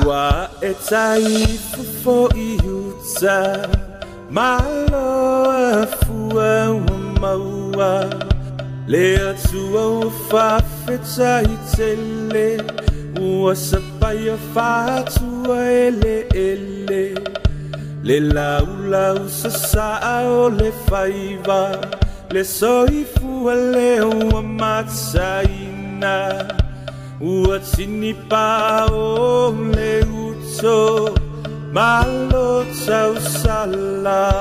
Ua e taifu fo i uta malo afua ua maua le atua ua faafetai tele ua sapaia faatua eleele le laulau sasaa o le faiva le soifua lea ua mataina ua tini pa o le uto malo tausala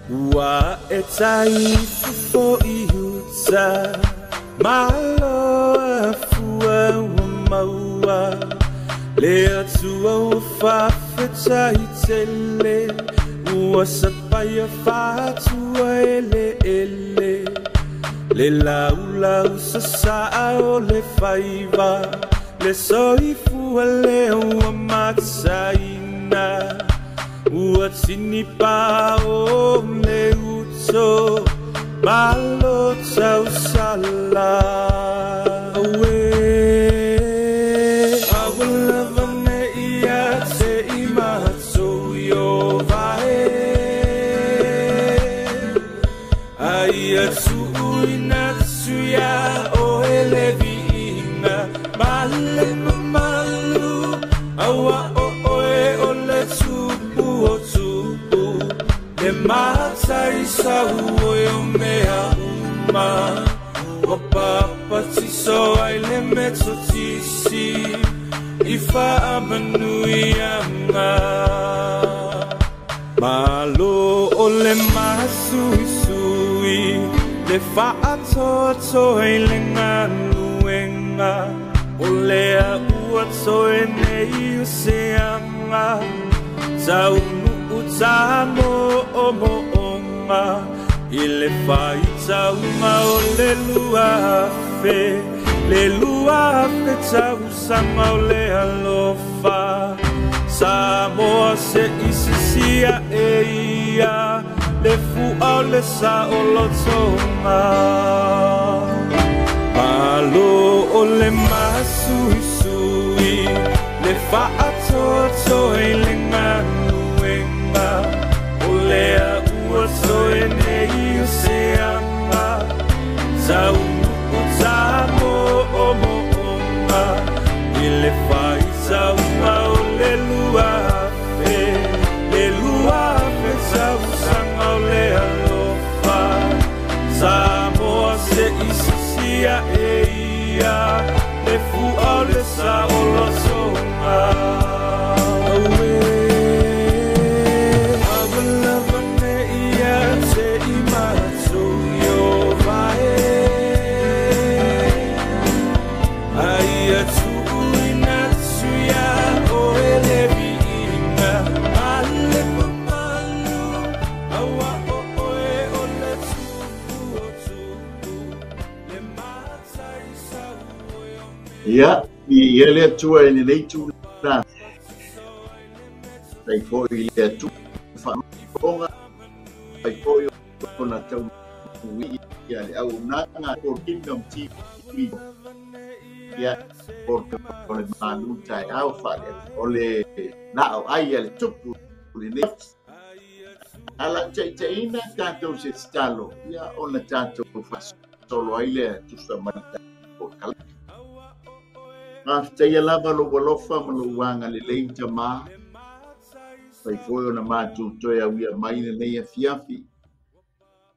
ua e taifu fo i uta malo afua ua maua le atua ua faafetai tele ua sapaia faatua eleele le laulau sasaa o le faiva le soifua lea ua mataina ua tini pa o le uto malo tausala aue aua lava nei ia te i matou i o vae aia tuuina atu ia o ele viiga male mamalu aua o oe o le tupu o tupu le mataisau oe o mea uma ua papatiso ai le metotisi i faamanuiaga malo o le masuisui le faatoatoa i le galuega o lea ua toe nei o seaga taunuu tamoomooga i le faitauga o le 2000 le 2000 tausaga o le alofa Samoa se i sisia e ia le fua o le saolotoga malo o le masuisui le faatoatoa i le galuega o lea ua toe nei o seaga taunuu tamoomooga i le faitauga o le 2000 le 2000 tausaga o le alofa Samoa se i sisia e ia le fua o le saolotoga aue aua lava nei ia te i matou i o vae aia tuuina atu ia oe le viiga male mamalu aua o oe o le tupu o tupu le mataisau oe o mea Ia, i ele atua i lenei tulaga. Tai foi i le Atua faafofoga, tai foi ona taunui ia le auaunaga o Kingdom TV. Ia, o le malu taeao faale o le lao ai a le tupu lenei. Ala taitaiina tatou se tatalo, ia ona tatou faasolo ai lea tusa ma le tatou kala. Mafetaia lava lou alofa ma lou agalelei tamā. Fai foi ona matou toe auia mai lenei afiafi.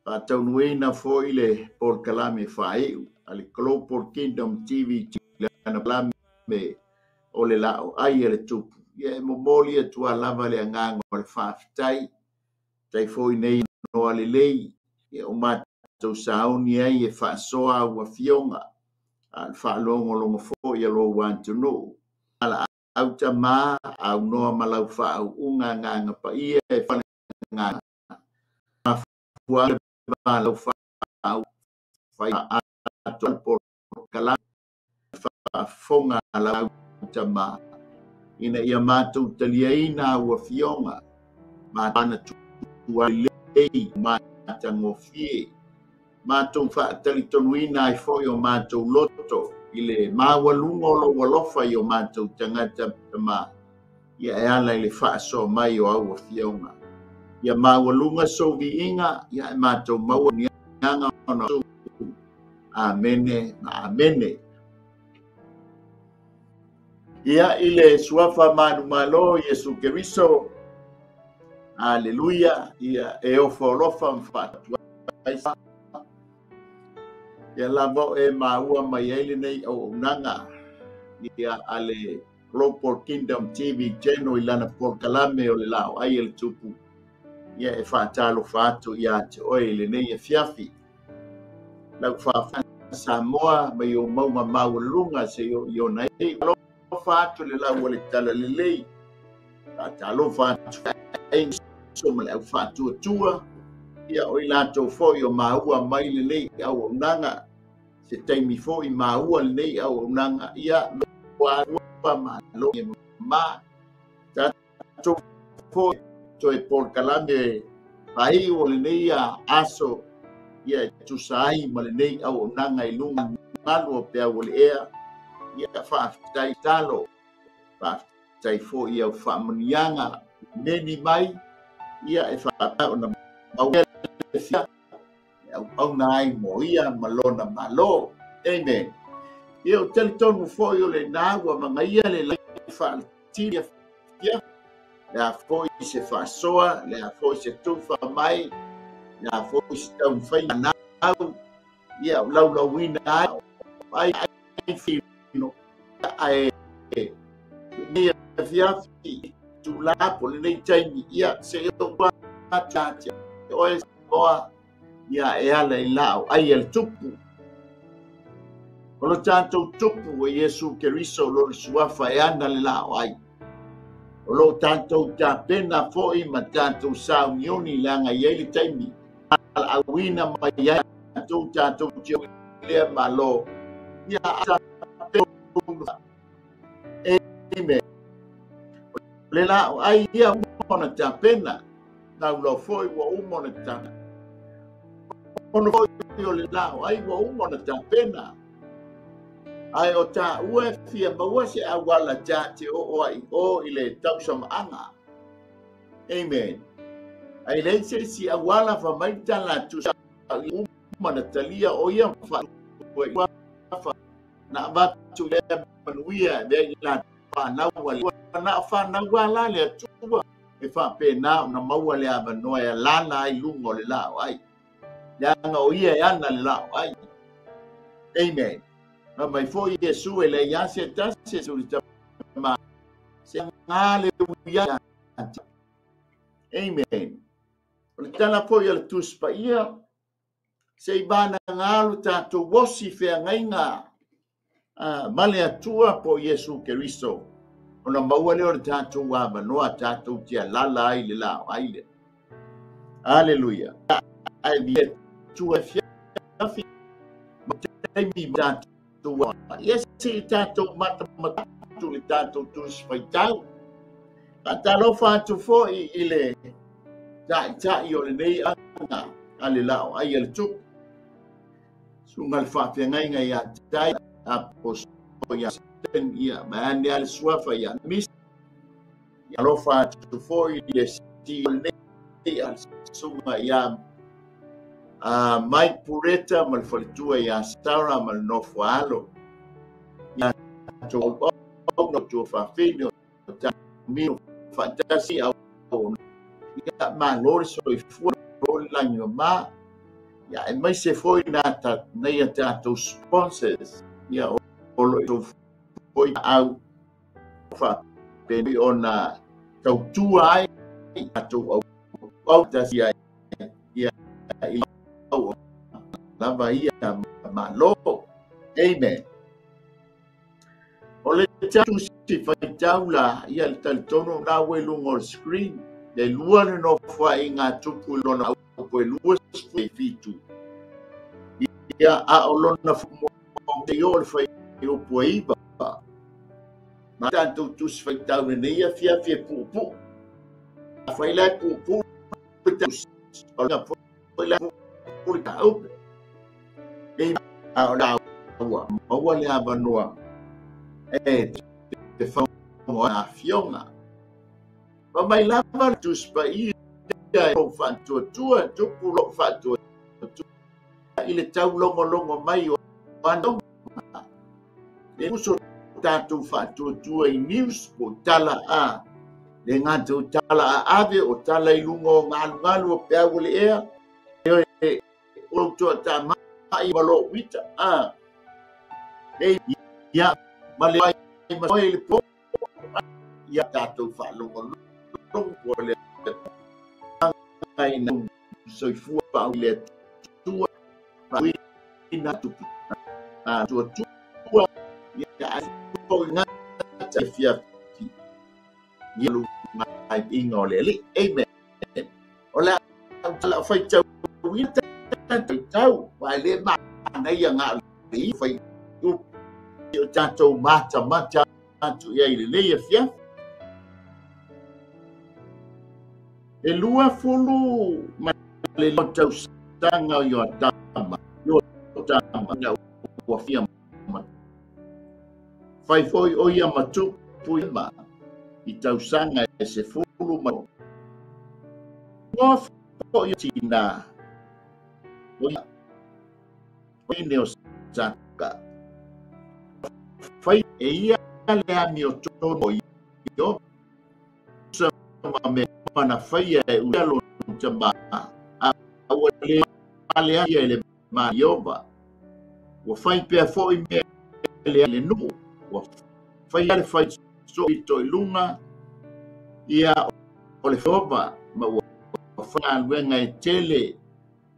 Faataunuina foi le polokalame faaiu a le Global Kingdom TV lana palame o le lao ai a le tupu. Ia e momoli atua lava le agaga o le faafetai. Tai foi nei noa lelei. Ia o matou sauni ai e faasoa au afioga. A le faalogologo foi a lou atunuu. Ala au tamā, au noa ma lau faauuga agaga paia e falegaga. Mafua le va lau faau fai ato le polokalame faafofoga a lau tamā. Ina ia matou taliaina au afioga, matana tua lelei matagofie. Matou faatalitonuina ai foi o matou loto i le maualuga o lou alofa i o matou tagata ma ia e ala i le faasoa mai o au afioga. Ia maualuga sou viiga, ia e matou maua niaga ona Amene ma amene. Ia i le suafa manumalo Iesu Keriso. Aleluia. Ia e ofo alofa ma faatuai. Ia lava e maua mai ai lenei auaunaga ia a le Global Kingdom TV Channel i lana polokalame o le Laau Ai a le Tupu. Ia e faatalofa atu ia te oe i lenei afiafi. Lau faafofoga Samoa mai ou mauga maualuluga se i ona ei. Alofa atu le lau o le talalelei. Faatalofa atu ai so ma le au faatuatua. Ia o i latou foi o maua mai lenei auaunaga. Se taimi foi maua lenei auaunaga. Ia ua malo ma tatou foi toe polokalame pai o lenei aso. Ia e tusa ai ma lenei auaunaga i luga malu o peau o le ea. Ia faafetai talo, faafetai foi i au faamanuiaga meni mai. Ia e faapea ona maua le fia e auauna ai mo ia ma lona malo. Amen. Ia o talitonu foi o lena ua magaia le lai faaletili fia. Le a foi se faasoa, le a foi se tufa mai, le a foi se taumafaiga nau. Ia o laulauina ai ai fino ae nei afiafi tulapo lenei taimi. Ia se o atu oe oa ia e ala i laau ai a le Tupu. O lo tatou Tupu o Iesu Keriso lo le suafa e ana le laau ai. O lo tatou tapena foi ma tatou sauniuni leaga i ai le taimi. Alaauina mai ai tatou tio lea malo. Ia Amen. Le laau ai ia uma ona tapena. Naulau foi ua uma ona tapena. Ono foi o le laau ai ua uma ona tapena. Ae o taua e fia maua se auala ta te oo ai o i le tausamaaga. Amen. Ai lei se si auala fa mai tala tu sa uma na talia o ia fa na avatu le manuia e la whanau le na whanau la le atua e faapena ona maua le avanoa e alala ai luga o le laau ai. Leaga o ia e ana le laau ai. Amen. Ma mai foi Iesu e le ia se tasi se uli tama se ngā le uia. Amen. O le tala foi o le Tusi Paia se i vana ngalo tatou osi feagaiga ma le Atua po Iesu Keriso. Ona maua lea o le tatou avanoa tatou te alala ai le laau ai le. Aleluia. Ai le Atua fiafi ma taimi tatou ia se i tatou matamatatu le tatou Tusi Faitau. Faatalofa atu foi i le taitai o lenei aga a le Laau Ai a le Tupu. Suga le faafeagaiga ia tai aposo ia sen ia maane a le suafa ia mis. Alofa atu foi i le si o lenei a suga ia Mike Pureta ma le faletua ia Sarah ma le nofo alo. Ia tou au tua faafeine o ta mino faatasi au ia malo le soifua o le lagi o ma. Ia e mai se foi na ta nei a tatou sponsors ia o lo i foi au faapena ona tautua ai tatou au au tasi ai ia i au lava ia malo. Amen. O le Tusi Faitau la ia le talitonu na ua i luga o le screen le lua le nofoaiga tupu i lona au e 27. Ia a o lona fumo o le fai upu e 9. Ma tatou Tusi Faitau lenei afiafi e puupuu. Afai la e puupuu le tusi o le la puli ka upe e a o la ua maua le avanoa e te whango a fionga. Pa mai lava le tuspa ia o whaatuatua, tupu lo whaatuatua i le tau longo longo mai o anonga. Le uso tātou whaatuatua i news po tala a le ngātou tala a ave o tala i lunga o ngalu ngalu o peau le ea e o toa tā mai ma lo wita a e ia ma le mai ma le po ia tātou whaalongo longo po le ai na soifua pa le tua pa ina tupu a tua tua ia po ngā te fia ia lu mai inga o le ali. Amen. O le la fai tau ina tau wa le ma na ia ngā le fai u o tātou mata mata atu ia i le leia fia. E lua fulu ma le tau sanga o tama yo tama na ua fia ma fai foi o ia matupu ma i tausaga e se fulu ma ngoa foi o tina o ia ine o saka fai e ia le ami o tono i o sa ma me mana faia e ua lo tama a ua le ale ia le ma iova ua fai pea foi me le nu'u ua fai le fai so i toi lunga ia o le fova ma ua fai luenga e tele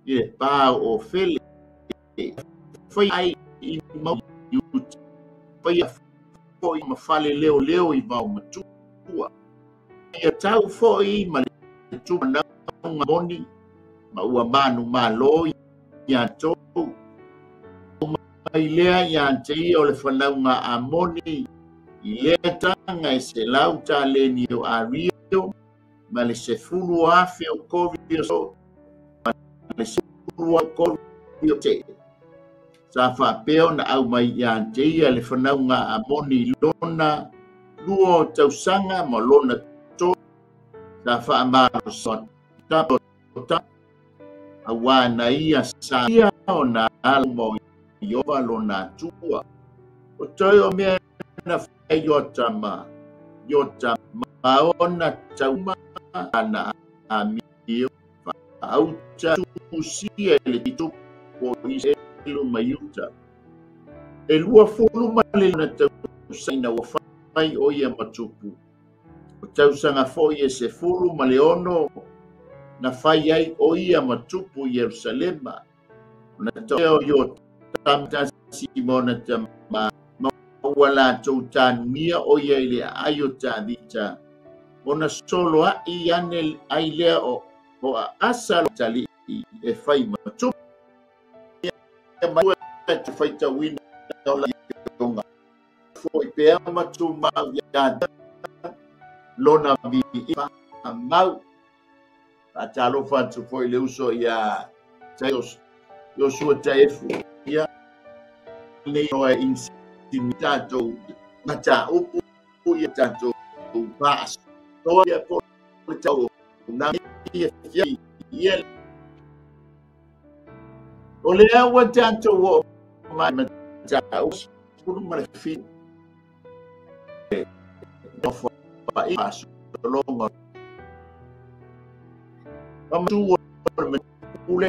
i le pā o fele fai ai i mau fai foi ma fale leo leo i vau matua ia tau foi ma le tumanauga moni ma ua manu malo ia tou mai lea ia te ia o le fanauga a moni i lea taga e se lau taleni o ario ma le 10,000 o kovi o so ma le 10 o kovi o te sa faapea ona au mai ia te ia le fanauga a moni lona lua o tausaga ma lona tolu sa faamaloso ta auā na ia sa ia ona ala ma Iova lona atua o toe o mea na fai Iotama ma ona tauma ana amio faauta tusia le tupu o Iselu ma Iuta e 20 ma le lona tausaga ua fai o ia matupu o tausaga foi e 16 na fai ai o ia matupu i Ierusalema na toe o Iotama Simona tama ma ua latou tanuia o ia i le aai o Tavita ona solo ai ane ai lea o aasa lo tali'i e fai matupu ia ma te faitauina o la ionga foi pea matumau ia lona viiga mau faatalofa atu foi le uso ia Iosua Taefu ia nei oa insini tatou mataupu ia tatou faasoa ia po le tau na ia fia ia o lea ua tatou oo mai mataupu ma le fitu fa'i faasologa pamatu o le pule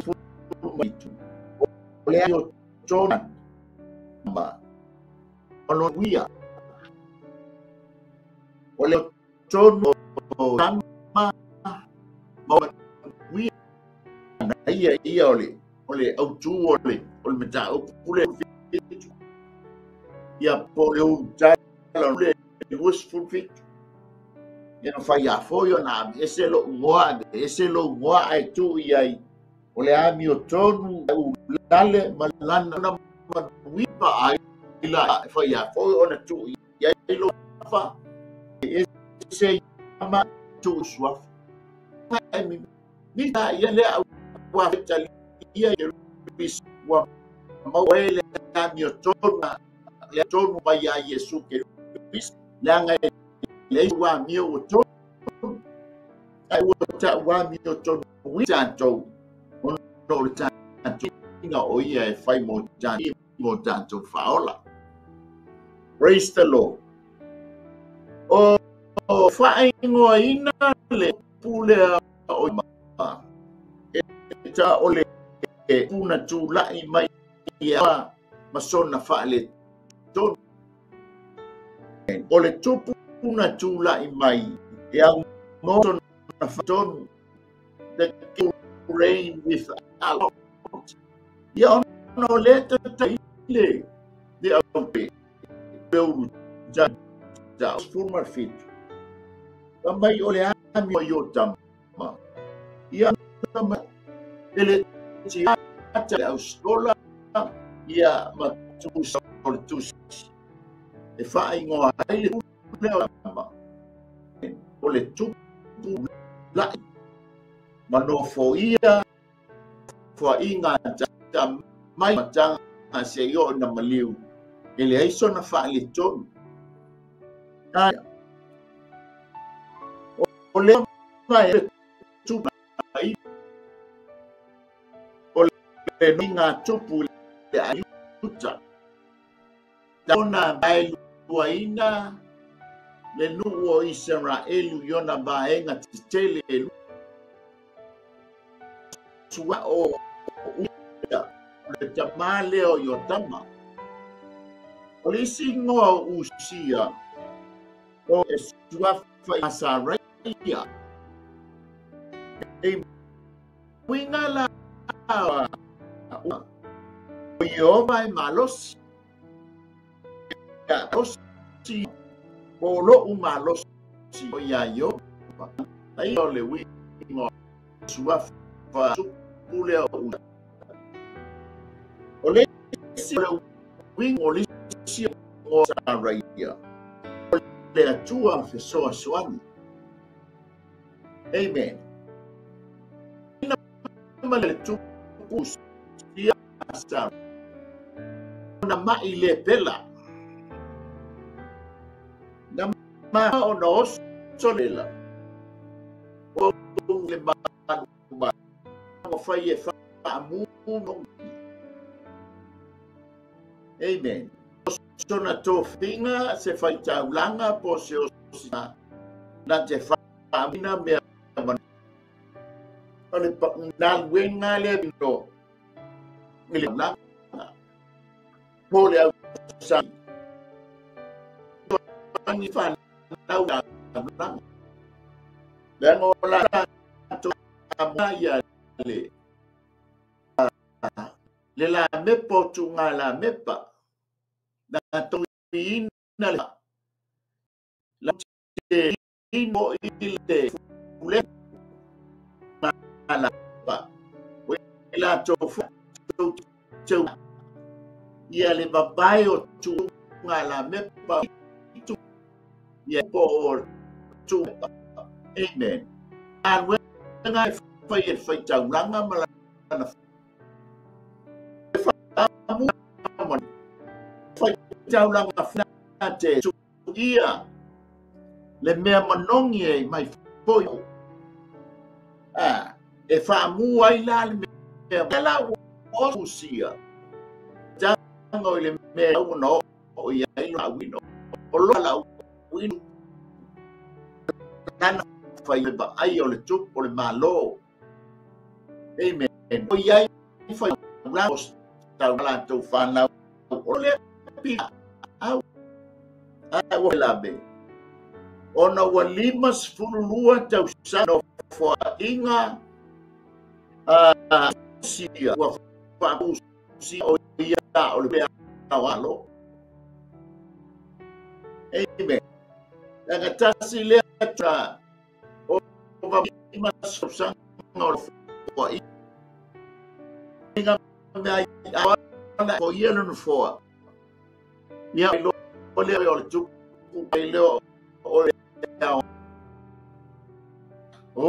mai tu o lea o tona ma o lo uia o le tonu o tama ma uia na ia ia o le autū o le mataupu le fitu ia po le ulutala le 27 ia na fai a foi ona ese lo ngoa ese lo ngoa ai tu i ai o le ami o tonu u lale ma lana ma wipa ai la fai a foi ona tu i ai lo fa ese ma tu suaf mi ta ia le au ua talia ua maua ai le amiotonu le tonu mai ia Iesu Keriso leaga e leai ua amio ua tonu ae ua taʻu amiotonu i tatou ona o le tatou o ia e fai mo tatou faaola. Praise the Lord. O faaigoaina le pule o ma e ta o le puna tula'i mai ia ma sona faaletonu. O le tupu na tula'i mai e au mo sona faaletonu. The king reign without. Ia ona o le tatai le au pe le ulu ja fuma fit. Mai o le ami o yo tama. Ia ma ele ti ata le austola ia ma tusa o le tusi. E faaigoa ai le pule o tama. O le tupu lai. Ma nofoia fuainga ta mai matanga se i o na maliu. E leai sona faaletonu. O le mai le tupu ai. O le nuiga tupu le aiuta. Ona vaeluaina le nuu o Iseraelu i ona vaega tetele e lua o Uia, le tamā lea o Iotama. O le isi igoa o Usia o e suafa i Asaraia. E uiga la o Ieova e malosi. Ia osi po o lo'u malosi o ia Ieova. Ai o le uiga o suafa tupu lea o Usia. O le isi o le uiga o le isi o Asaraia. O le Atua fesoasoani. Amen. Ma le tupu Usia Asaraia. Na mai le pela. Na ma ona oso lela. O le manu ma o fai e faamu no. Amen. Sona tofiga se faitaulaga po se osina na te faamina mea o le galuega lea no i le laga po le ausa ani fanau laga leaga o la tatou ia le le la mepa o tuga la mepa na toina le la te ino i le fule la pa o la tofu teu ia le babae o tuga la mepa tu ia po o tu. Amen. Galuega e fai e faitaulaga ma lana faamu faitaulaga te ia le mea manogi e mai foi e faamu ai la le mea la ua usia tago i le mea ua na o i ai lo auino o lo la uinu lana fai le vaai o le tupu o le malo. Amen. O i ai fai la o tau latou fanau o le pila au ua labe ona ua 52 tausaga o foaiga sia ua faapusia o ia o le mea alo. Amen. Leaga tasi lea ta o va 5 tausaga o foaiga mea ai o ia le nofoa. Ia lo le o le tupu ai le o le o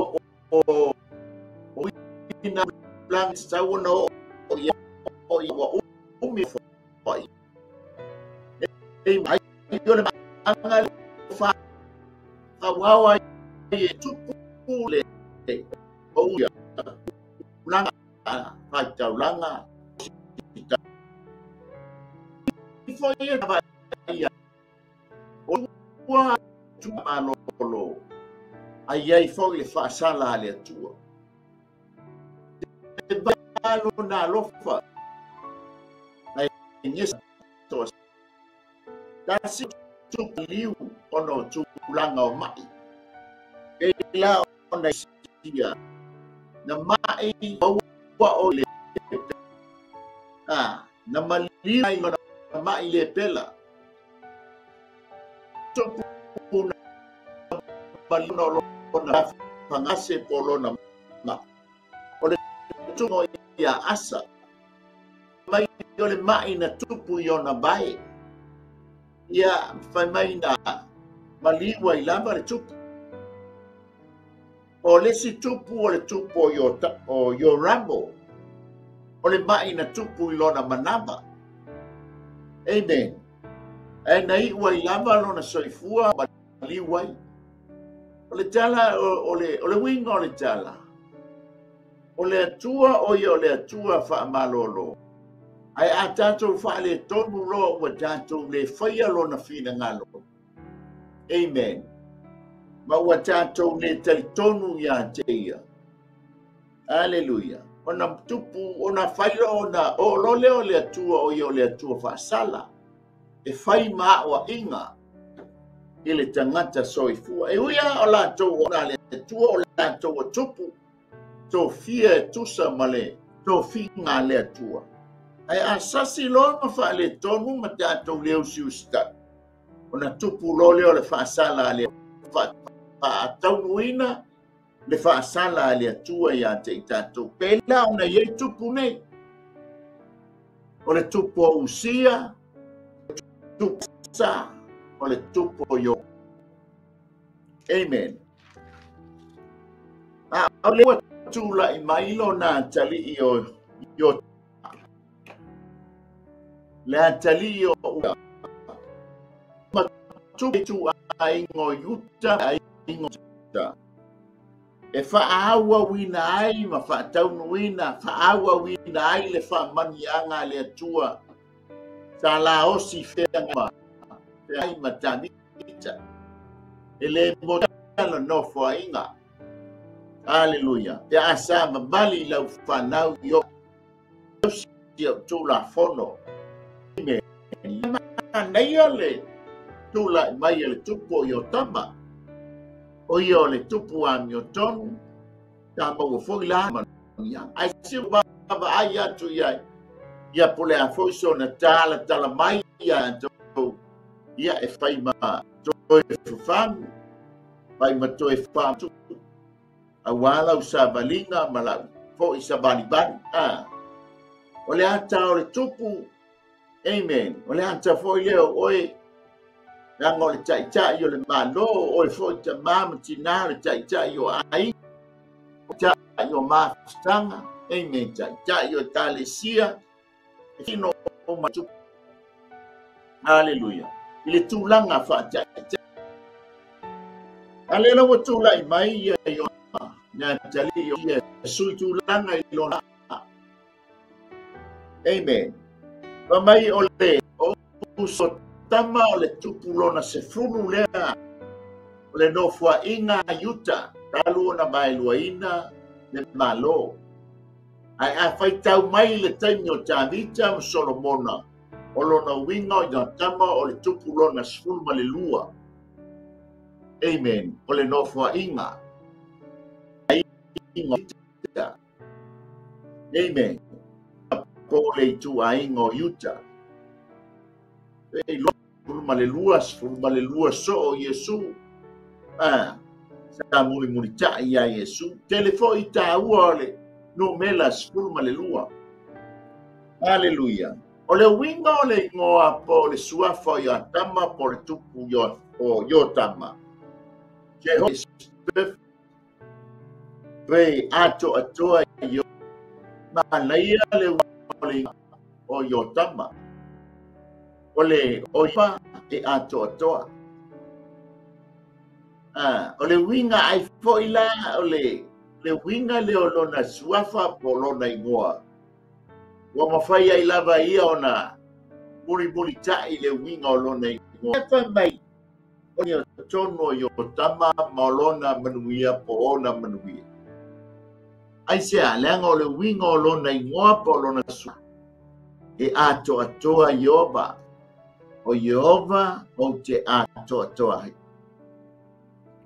o ina tulaga tatau ona oo i ai ua umi fo'i ai o le maga fa'auau ai e tupu le o ia tulaga faitaulaga foi e ia o ua tumalolo ai ai foi le fa'asala a le Atua e valo na alofa ai gesa toa tasi tupu liu ona o tulaga o ma'i e la ona sia na ma'i maua o le na maliu ai ona ma'i le pela tupu na maliu lona fagase po lona ma o le tugo ia asa mai o le ma'i na tupu i ona vae ia fai mai na maliu ai lava le tupu o le isi tupu o le tupu o Yoramo o le ma'i na tupu i lona manava. Amen. Ae na iu ai lava lona soifua maliu ai. O le tala o le uiga o le tala o le Atua o ia o le Atua fa'amalōlō ae a tatou fa'aletonu loa ua tatou lē faia lona finagalo. Amen. Ma ua tatou lē talitonu iā te ia. Aleluia. Ona tupu ona failo ona o lo lea o le Atua o ia o le Atua fa'asala e fai ma a'oa'iga i le tagata soifua e uia o latou ona le Atua o latou ua tupu tofia e tusa ma le tofiga a le Atua ae asasi loa ma fa'aletonu ma tatou le usiusita'i ona tupu loa lea o le fa'asala a le fa'ataunuina le fa'asala a le Atua iā te i tatou pela ona iai tupu nei o le tupu o Usia tupu sa o le tupu o Io. Amen. A o le ua tula'i mai lona atali'i o Io le atali'i o Ua ma tupu tu'aiga o Iuta aiga o e fa'aauauina ai ma fa'ataunuina fa'aauauina ai le fa'amanuiaga a le Atua sa laosi feaga ai ma Tavita e lē mo la nofoa'iga. Aleluia. Pe a sa mamali lau fanau i o sia tulafono. Amen. Manaia le tula'i mai e le tupu o Iotama o ia o le tupu amiotonu sa maua foi la manuiaga ae si vavaai atu iai ia po le a foi sona talatala mai ia tou ia e fai ma toe fafagu fai ma toe fa'atu auā lau savaliga ma lau fo'i savalivali o le ata o le tupu. Amen. O le ata foi lea o oe leaga o le ta'ita'i o le mālō oe fo'i tamā ma tinā o le ta'ita'i o aiga ta'i o mafutaga. Amen. Ta'ita'i o ekalesia e tino ma tupu. Aleluia. I le tulaga fa'ata'ita'i a lea ua tula'i mai ia i ona le atali'i o ia sui tulaga i lona. Amen. Fa mai o le o uso tama o le tupu lona sefulu lea o le nofoa'iga a Iuta talu ona vaeluaina le mālō ae a faitau mai le taimi o Tavita ma Solomona o lona uiga o ia tama o le tupu lona 12. Amen. O le nofoa'iga. Amen. Po le ituaiga o Iuta e 12 12 so'o Iesu sa mulimulita'i iā Iesu tele fo'i tāua o le numela 12. Aleluia. O le uiga o le igoa po o le suafa o Iatama po o le tupu o Iotama Jehovah pe atoatoa i Manaia le uiga o Iotama. O le oipa e atoatoa. O le uiga ai foi la o le uiga lea o lona suafa po o lona igoa. Ua mafai ai lava ia ona mulimulitai le uiga o lona igoa. E fai mai o le tonu o Iotama ma o lona manuia po o ona manuia. Aisea, leaga o le uiga o lona igoa po o lona suafa. E atoatoa Ieova. O Ieova ou te atoatoa ai.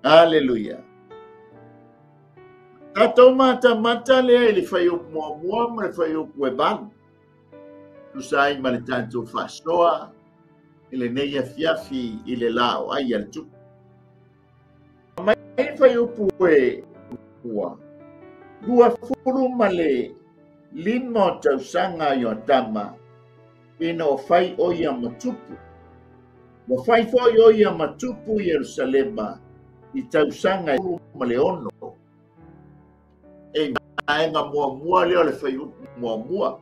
Aleluia. Tatou matamata lea i le fuaiupu muamua ma le fuaiupu e 8. Tusa ai ma le tatou faasoa i lenei afiafi i le la o ai a le tupu. Mai le fuaiupu e 25 o tausaga Iotama ina o fai o ia matupu. Ua fai foi o ia matupu i Ierusalema i tausaga 16. E vaega muamua lea o le fuaiupu muamua.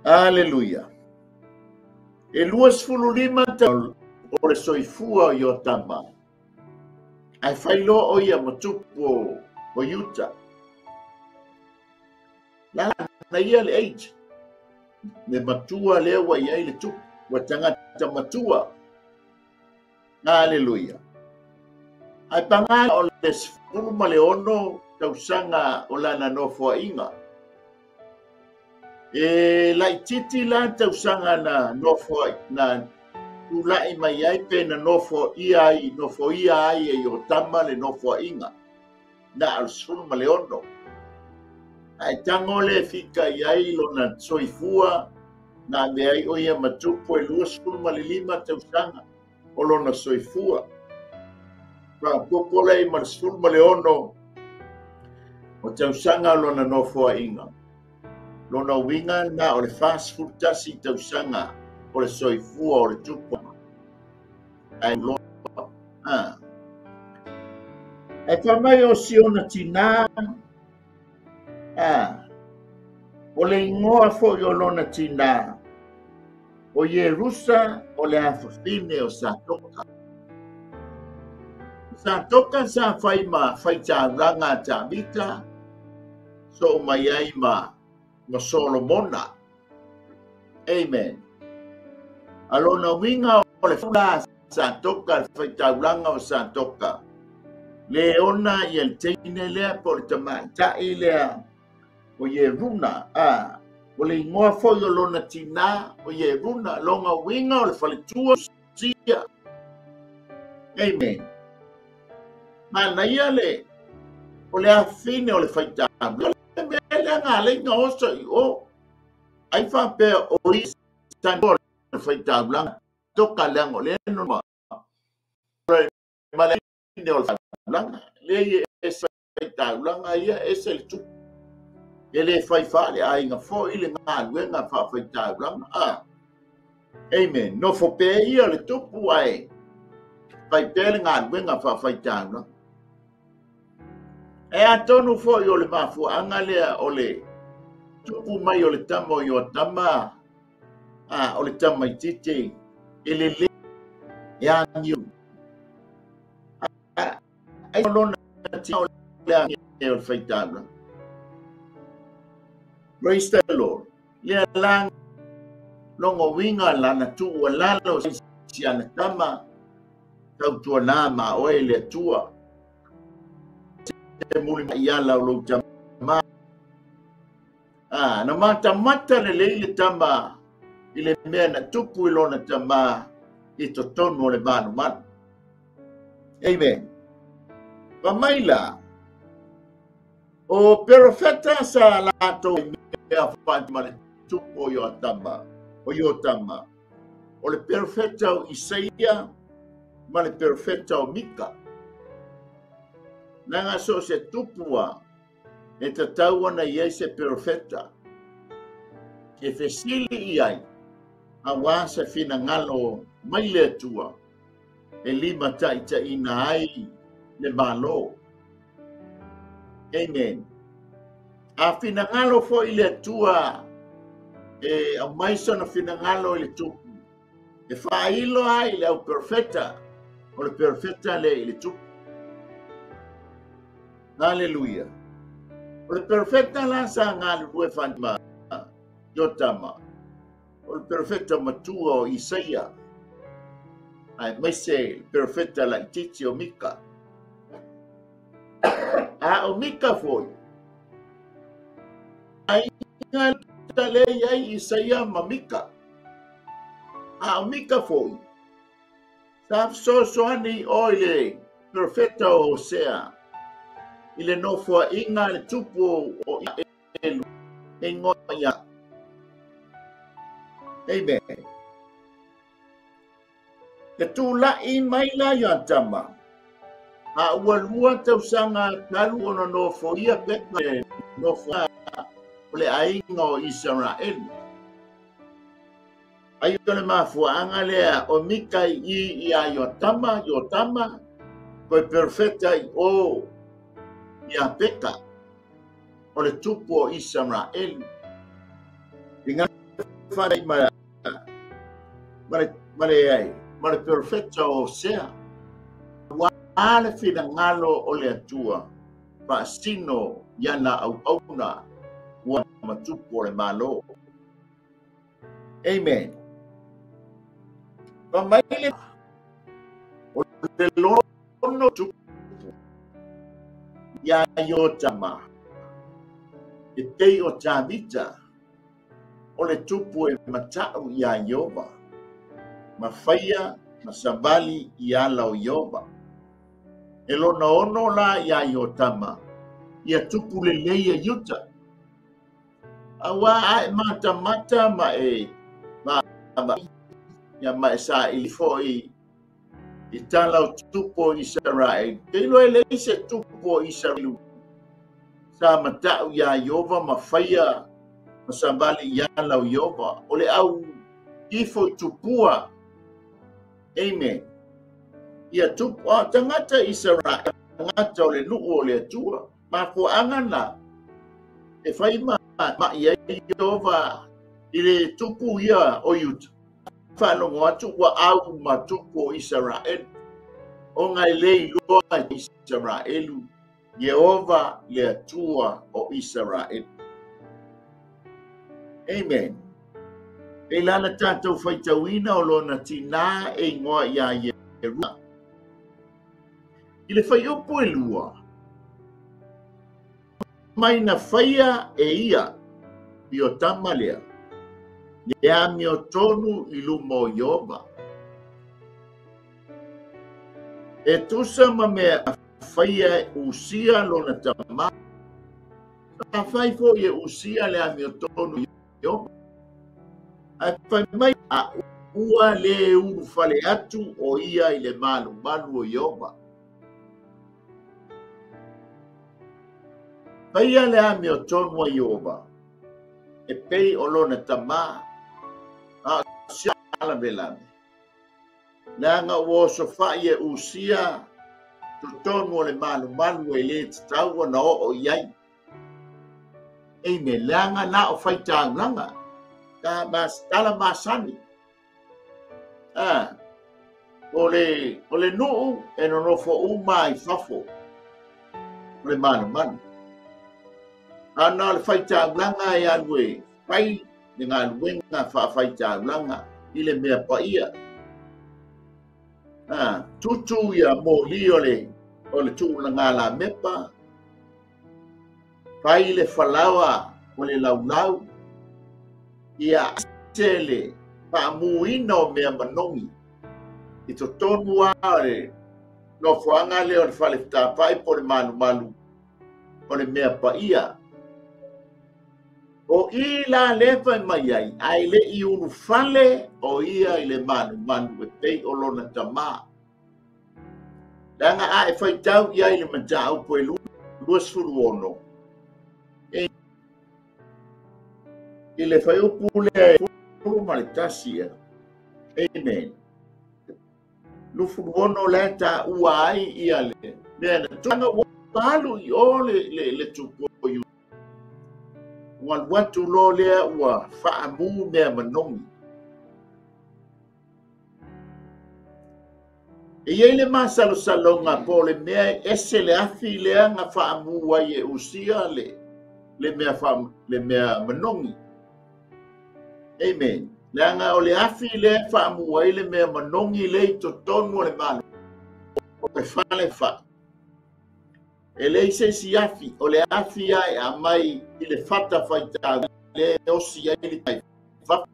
Aleluia. E 25 o le soifua o Iotama. Ae fai loa o ia matupu o Iuta. La na ia le age. Le matua lea ua iai le tupu. Ua tagata matua. Aleluia. Ae paga o le 16 tausaga o lana nofoaiga. E laititi la tausaga na nofoai na tulai mai ai pe na nofoia ai e Iotama le nofoaiga. Na o le 16. Ae tago le fika i ai lona soifua na ave ai o ia matupu e 25 tausaga o lona soifua. Faaopoopo lea ma le 16 o tausaga o lona nofoaiga. Lona uiga na o le 41 tausaga o le soifua o le tupu. Ae loa. Ae fai mai o siona tinā. O le igoa foi o lona tinā. O Ierusa o le afafine o Satoka. Satoka sa fai ma faitaulaga a Tavita, so mai ai ma Solomona. Amen. A lona uiga o le fula Satoka, le faitaulaga o Satoka. Le ona ia le teine lea po o le tamaitai lea o Ieruna. O le igoa foi o lona tinā o Ieruna, lona uiga o le faletua sia. Amen. Manaia le o le afine o le faitaulaga. O le mea lea na alai na oso i o. Ai faapea o i o le faitaulaga. Toka leaga o le noma. Ma le afine o le faitaulaga. Le ia ese faitaulaga ia ese le tupu. E le fai faale aiga foi le galuega faafaitaulaga. Amen. Nofo pea ia le tupu ae fai pea le galuega faafaitaulaga. E atonu foi o le mafuaaga lea o le tupu mai o le tama o Iotama, o le tamaitiiti e lelei e agio. Ai lona tina o le agio o le faitaulaga. Praise the Lord. Lea la longo uiga lana tuua lalo si ana tama tautuana ma oe le Atua. Te muli mai ala o lou tama. Na matamata lelei le tama i le mea na tupu i lona tama i totonu o le manumanu. Amen. Fa mai la, o perofeta sa latou mea faati ma le tupu o Iotama, o le perofeta o Isaia ma le perofeta o Mika. Leaga so se tupua e tatau ona i ai se perofeta e fesili i ai auā se finagalo mai le Atua e limataitaiina ai le Malo. Amen. A finagalo foi le Atua e aumai sona finagalo i le tupu e faailo ai le au perfeta o le perfeta le i le tupu. Haleluia. O le perfeta la sa galulue faima Iotama. O le perfeta matua o Isaia. Ae maise le perfeta laitiiti o Mika. A o Mika foi aiga le iai Isaia ma Mika. A o Mika foi sa fesoasoani o i le perfeta o Hosea i le nofoaʻiga le tupu o Elu e igoa ia. Amen. E tulaʻi mai la Iotama a ua 2 tausaga talu ona nofoia Peka e nofoa o le aiga o Isaraelu. Ai o le mafuaaga lea o Mika i ia Iotama, Iotama koe perfeta i o ia Peka o le tupu o Isaraelu. I ngā whai ma le ai, ma le perfeta o Hosea. Ua le finagalo o le Atua faasino iana auauna ua matupu o le malo. Amen. Fa mai le o le lono tupu ia Iotama e pei o Tavita o le tupu e matau ia Iova ma faia ma savali i ala o Iova. E lona ono la ia Iotama ia tupu lelei e Iuta. Aua ae matamata ma e ma ia ma e sa i foi i tala o tupu o Israel. Te iloa e leai se tupu o Israel sa matau ia Iova ma faia ma savali i ala o Iova. O le au ifo i tupua. Amen. Ia tupu o tagata Israel, tagata o le nuu o le Atua. Mafuaaga na e fai ma i ai Iova i le tupu ia o Iuta. Faalogo atu ua au ma tupu o Israel. O ngai le iloa i Israelu, Iehova le Atua o Israel. Amen. E lana tātou faitauina o lona tina e ingoa ia Ierua. I le whaiupu e 2, mai na whaia e ia Iotama lea, le amio tonu i luma o Iova. E tusa ma mea whaia e Usia lona tama, a whai foi e Usia le amio tonu i Iova. Ae fai mai a ua le ulu fale atu o ia i le malumalu o Iova. Faia le amio tonu a Iova, e pei o lona tama, a o sia lavelave. Leaga ua osofaʻi e Usia totonu o le malumalu e lē tatau ona oo i ai. Amen. Leaga na o faitaulaga ta tala masani. O le nuu e nonofo uma i fafo o le malumalu. Ana o le faitaulaga e alu e fai le galuega faafaitaulaga i le mea paia. Tutu ia moli o le tuulaga la mepa, fai le falaoa o le laulau, ia se le faamuina o mea manogi i totonu a o le nofoaga lea o le faletapaʻi po le malumalu o le mea paia. O i la le fai mai ai, ae le i ulufale o ia i le malumalu e pei o lona tamā. Leaga a e faitau i ai le mataupu e 26. I le whaiupu lea e 11 ia. Amen. 26 lea ta ua ai ia le mea na tanga ua alu i o le tupu o Iuta. Ua alu atu loa lea ua faamu mea manogi. E i ai le masalosaloga po o le mea e ese le afi lea na faamu ai e Usia le mea manogi. Amen. Leaga o le afi lea e faamu ai le mea manogi lea i totonu o le Malo, o le fale fai. E leai se isi afi, o le afi lava e aumai i le fatafaitaulaga lea e osi ai le tai fafo.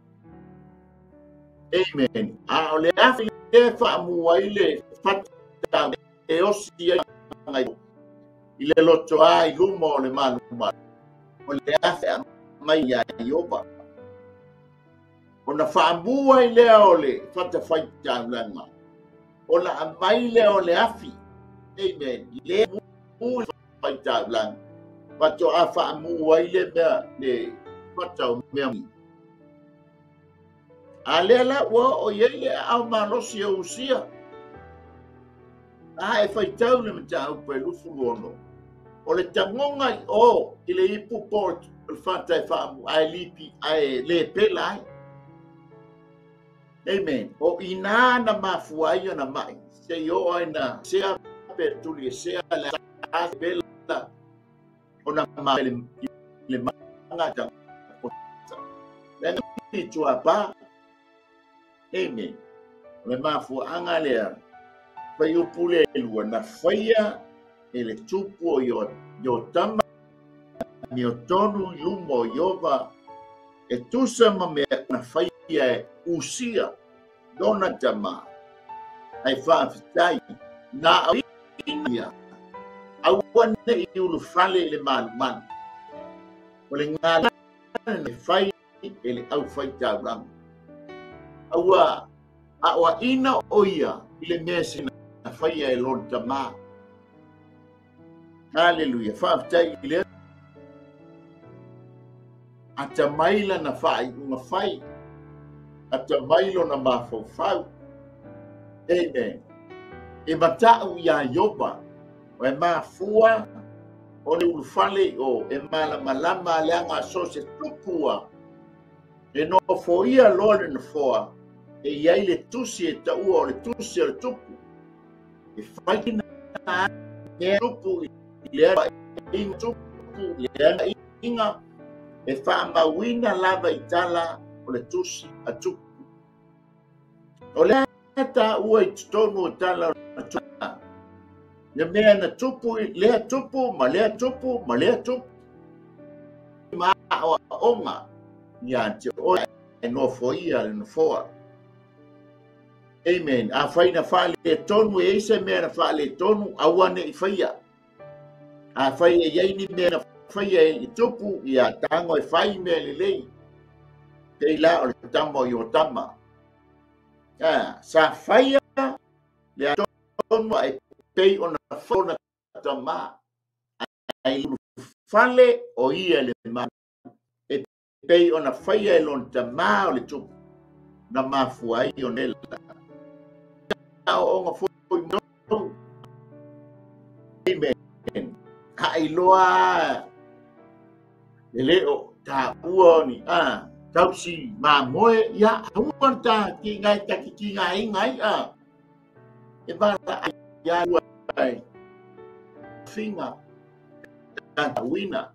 Amen. A o le afi lea e faamu ai le fata e osi ai i le lotoa i luma o le malumalu, o le afi e aumai ia Ieova. Ona faamu ai lea o le fatafaitaulaga, ona aumai lea o le afi. Amen. Le mu le faitaulaga, faatoa faamu ai le mea le fata o mea. A lea la ua oo i ai le aao malosi o Usia. A e faitau le mataupu e 26, o le tagoga i o i le ipu po o le fata e faamu ae lipi ae le pela ai. Amen. O ina na mafua ai ona mai, se i oo ai na sea pe tuli e sea le a pela ona ma le maga ta. Le i tuapa. Amen. O le mafuaaga lea, fai upu le lua, na faia e le tupu o Iotama amiotonu i luma o Ieova e tusa ma mea na faia e Usia lona tama, ae faafetai na auina aua ne i ulufale i le malumalu. O le galuega e fai e le aufaitaulaga. Aua aoaina o ia i le mea se na faia e lona tama. Haleluia. Faafetai i le atamai lana faaiuga fai, atamai lona mafaufau. Amen. E matau ia Ieova, o e mafua o le ulufale o e malamalama leaga so se tupua e nofoia loa le nofoa e i ai le tusi e taua o le tusi o le tupu e faina mea tupu i le inga tupu le inga e faamauina lava i tala o le tusi a tupu. O le taua i totonu o tala o le tupu le mea na tupu lea tupu ma lea tupu ma lea tupu ma aoaoga ia te oe e nofoia le nofoa. Amen. A fai na faaletonu e ai se mea na faaletonu, aua ne i faia. A fai e iai ni mea na faia e i tupu, ia tago e fai mea lelei. Pei la o le tama o Iotama. Sa faia le atonu e pei ona faia tama. Ai ulufale o ia le malu. E pei ona faia e lona tama o le tupu. Na mafua ai o nela. Aoaoga foi mo. Amen. Haʻiloa e le o taua ni tausi mamoe ia aua ta ki ngai ta ki ngai ngai a e vala ia ua ai finga ta wina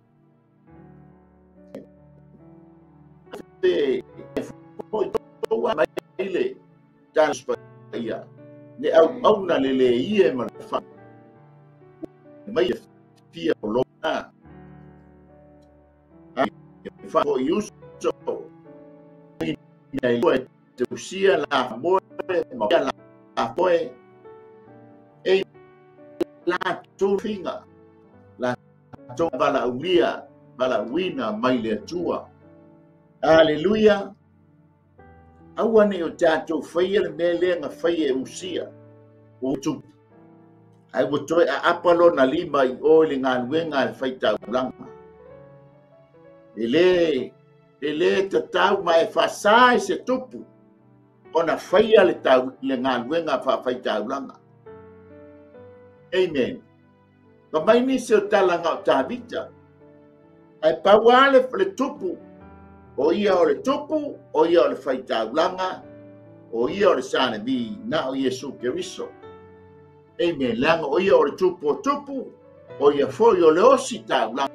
te foi toa mai le ta ia le au au na le le ie ma fa mai fia lona fa o yuso nei ua te usia la moe ma la moe e la tu finga la tu balaulia balauina mai le Atua. Aleluia. Aua ne o tatou faia le mea lea na faia e Usia o tupu. Ai ua toe aapa lona lima i o i le galuega a le faitaulaga. E le tatau ma e faasā i se tupu ona faia le galuega faafaitaulaga. Amen. Ma mai nisi o talaga o Tavita. Ai paua le tupu, o ia o le tupu, o ia o le faitaulaga, o ia o le sanevi na o Iesu Keriso. Amen. Leaga o ia o le tupu o tupu, o ia foi o le osi taulaga,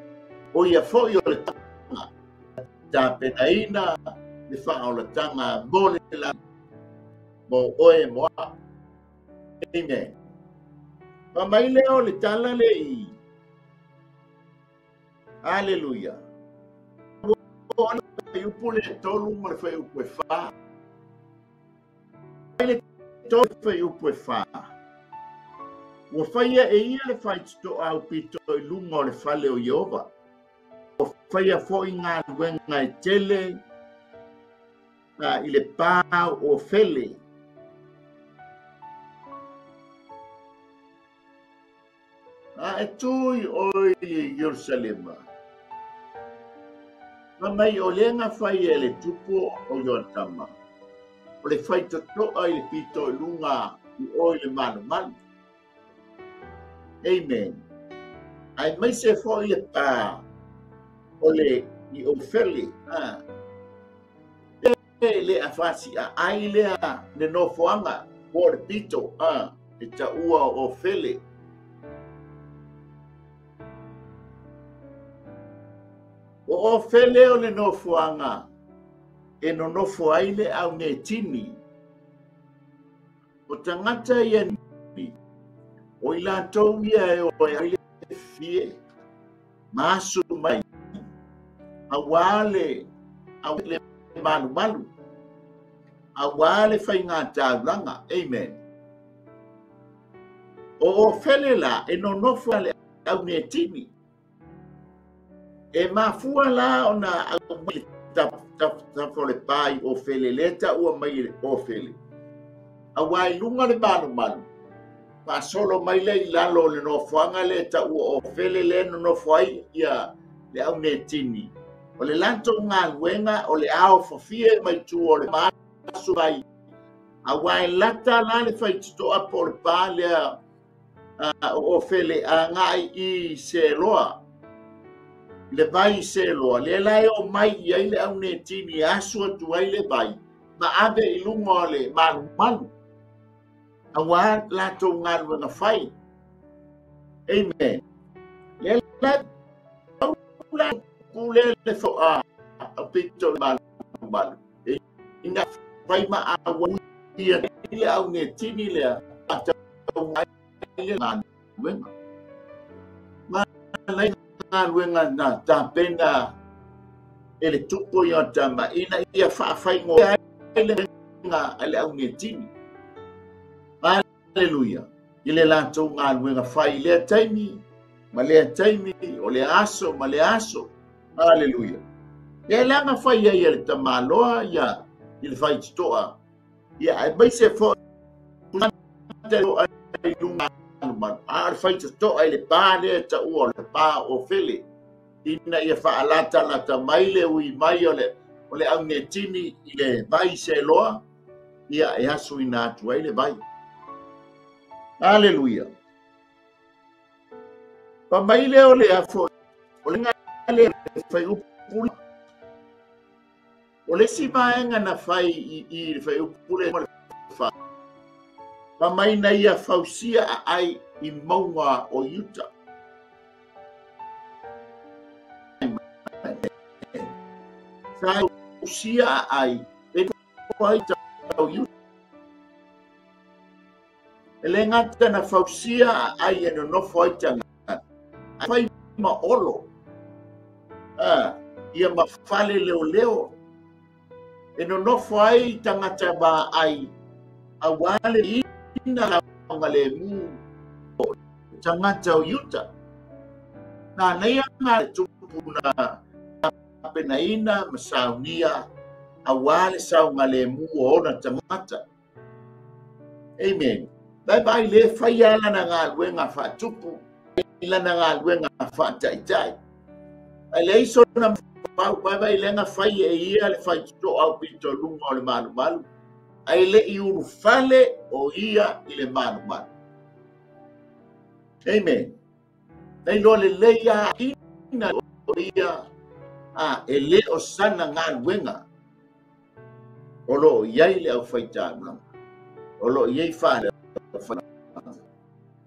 o ia foi o le taga, tapenaina le faaolataga mo le la, mo oe mo a. Amen. Pa mai lea o le tala le i. Hallelujah. O le whaiupu le tolu ma le whaiupu e wha. Le tolu whaiupu e wha. Ua whaia e ia le whaitito au pito i lunga o le fale o Iova. Ua whaia foi ngā luenga e tele i le pā o fele. A e tui oi i Yerusalema. Ma mai o lenga whai e le tupu o Yoatama. O le whaitotoa i le pito i lunga i oi le malu malu. Amen. Ai mai se foi le pā o le i o fele. Le awhasi a ai lea le nofoanga o le pito e taua o fele. O o fele o le nofoanga e nonofo ai le au ne tini. O tangata ia ni, o i lātou ia e o e ai le fie, maasu mai, a le au le malu malu, a le whainga taulanga. Amen. O o fele la e nonofo le au ne tini. E mafua la ona au mai tafo le pai o fele leta ua mai o fele. A wai lunga le malu malu. Pa solo mai le i lalo le nofoanga le ta ua o fele le nonofo ai ia le au ne tini. O le lanto ngā luenga o le ao fafie mai tu o le maasu mai. A wai lata la le whaitito apo o le pā lea o fele a ngai i se loa. Le vai se loa, le lai o mai i ai le au ne tini asu atu ai le vai, ma ave i lunga o le malu malu. A wā lātou ngā luenga whai. Amen. Le lai au la kule le fo a pito le malu malu. E ina whai ma a wā ia le au ne tini lea a tau ngai le ngā luenga. Ma lai ngā luenga nā tāpena e le tupo i o tama ina ia whaawhai ngō ai le ngā le au ne tini. Hallelujah. I le lātou ngā luenga whai lea taimi, ma lea taimi, o le aso, ma le aso. Hallelujah. E langa whai ai le tamaloa ia i le whai titoa. Ia ai mai se fo te o ai lunga a le whai titoa i le pā lea ta ua o le pā o fele. Ina ia whaalata lata mai le ui mai o le au ne tini i le vai se loa. Ia e asu ina atu ai le vai. Hallelujah. Pa mai lea o le afo o le ngā le whai upule. O le si maenga na whai i le whai upule mo le wha. Pa mai na ia fausia a ai i maunga o Yuta. Sa fausia a ai e ai tau Yuta. E le ngata na fausia a ai e nonofo ai tanga. A whai ma olo. Ia ma fale leo leo. E nonofo ai tangata ma ai. A wale ina la le mu tangata o Yuta. Nā nei ngā tupu na penaina ma saunia a wale saunga le mu o ona tangata. Amen. Bai bai le whai ala na ngā luenga whaatupu, ila na ngā luenga whaataitai. Ai le iso na pau, bai bai lenga whai e ia le whai tito au pito lunga o le malu malu. Ai le i uru fale o ia i le malu malu. Amen. Nei loa le leia ina o ia A e le o sana galuega o loo i ai le aufaitaulaga, o loo i ai fale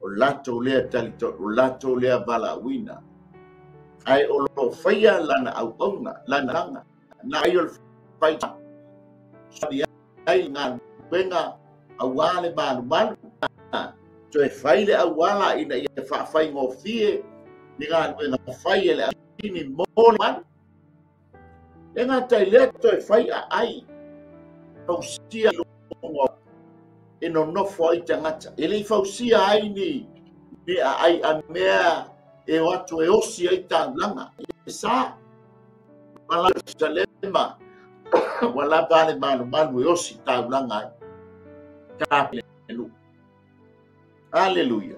o latou lea talito, o latou lea valaauina, ae o loo faia lana auauna, lana aga na ai o le faita ai galuega auā le malumalu toe fai le auala ina ia faafaigofie ni galuega fai e le aini mo le malu. E gata i lea toe fai aai fausia luga e nonofo ai tagata. E le fausia ai ni aai a mea e o atu e osi ai taulaga. E sa mala Salema ua lava le malumalu e osi taulaga ai. Tapelu. Aleluia.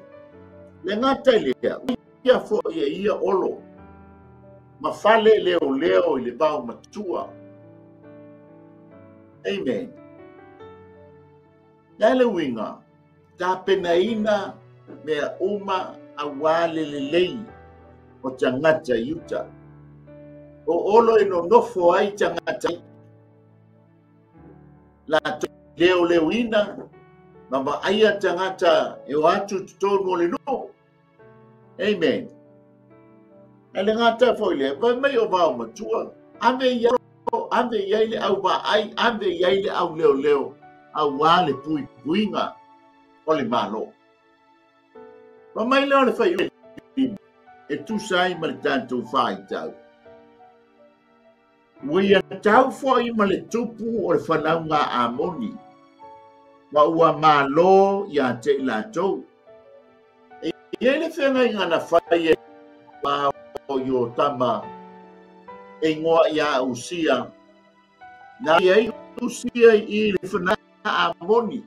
Le gata i lea, ia foi e ia olo ma fale leo leo i le vao matua. Amen. Le le uiga, tapenaina mea uma auā le lelei o tagata i uta. O olo e nonofo ai tagata latou leoleoina ma vaaia tagata e o atu totonu o le nuu. Amen. E le gata foi lea, fai mai o vao matua, ave i ai le au vaai, ave i ai le au leoleo, auā le puipuiga o le Malo. Fai mai lea o le fai e tusa ai ma le tatou faitau. Ua ia tau foi ma le tupu o le fanauga Amoni, ma ua malo ia te i latou. E i ai le feagaiga na fai e ma o Iotama e ingoa ia Usia, na i ai Usia i le fanauga Amoni.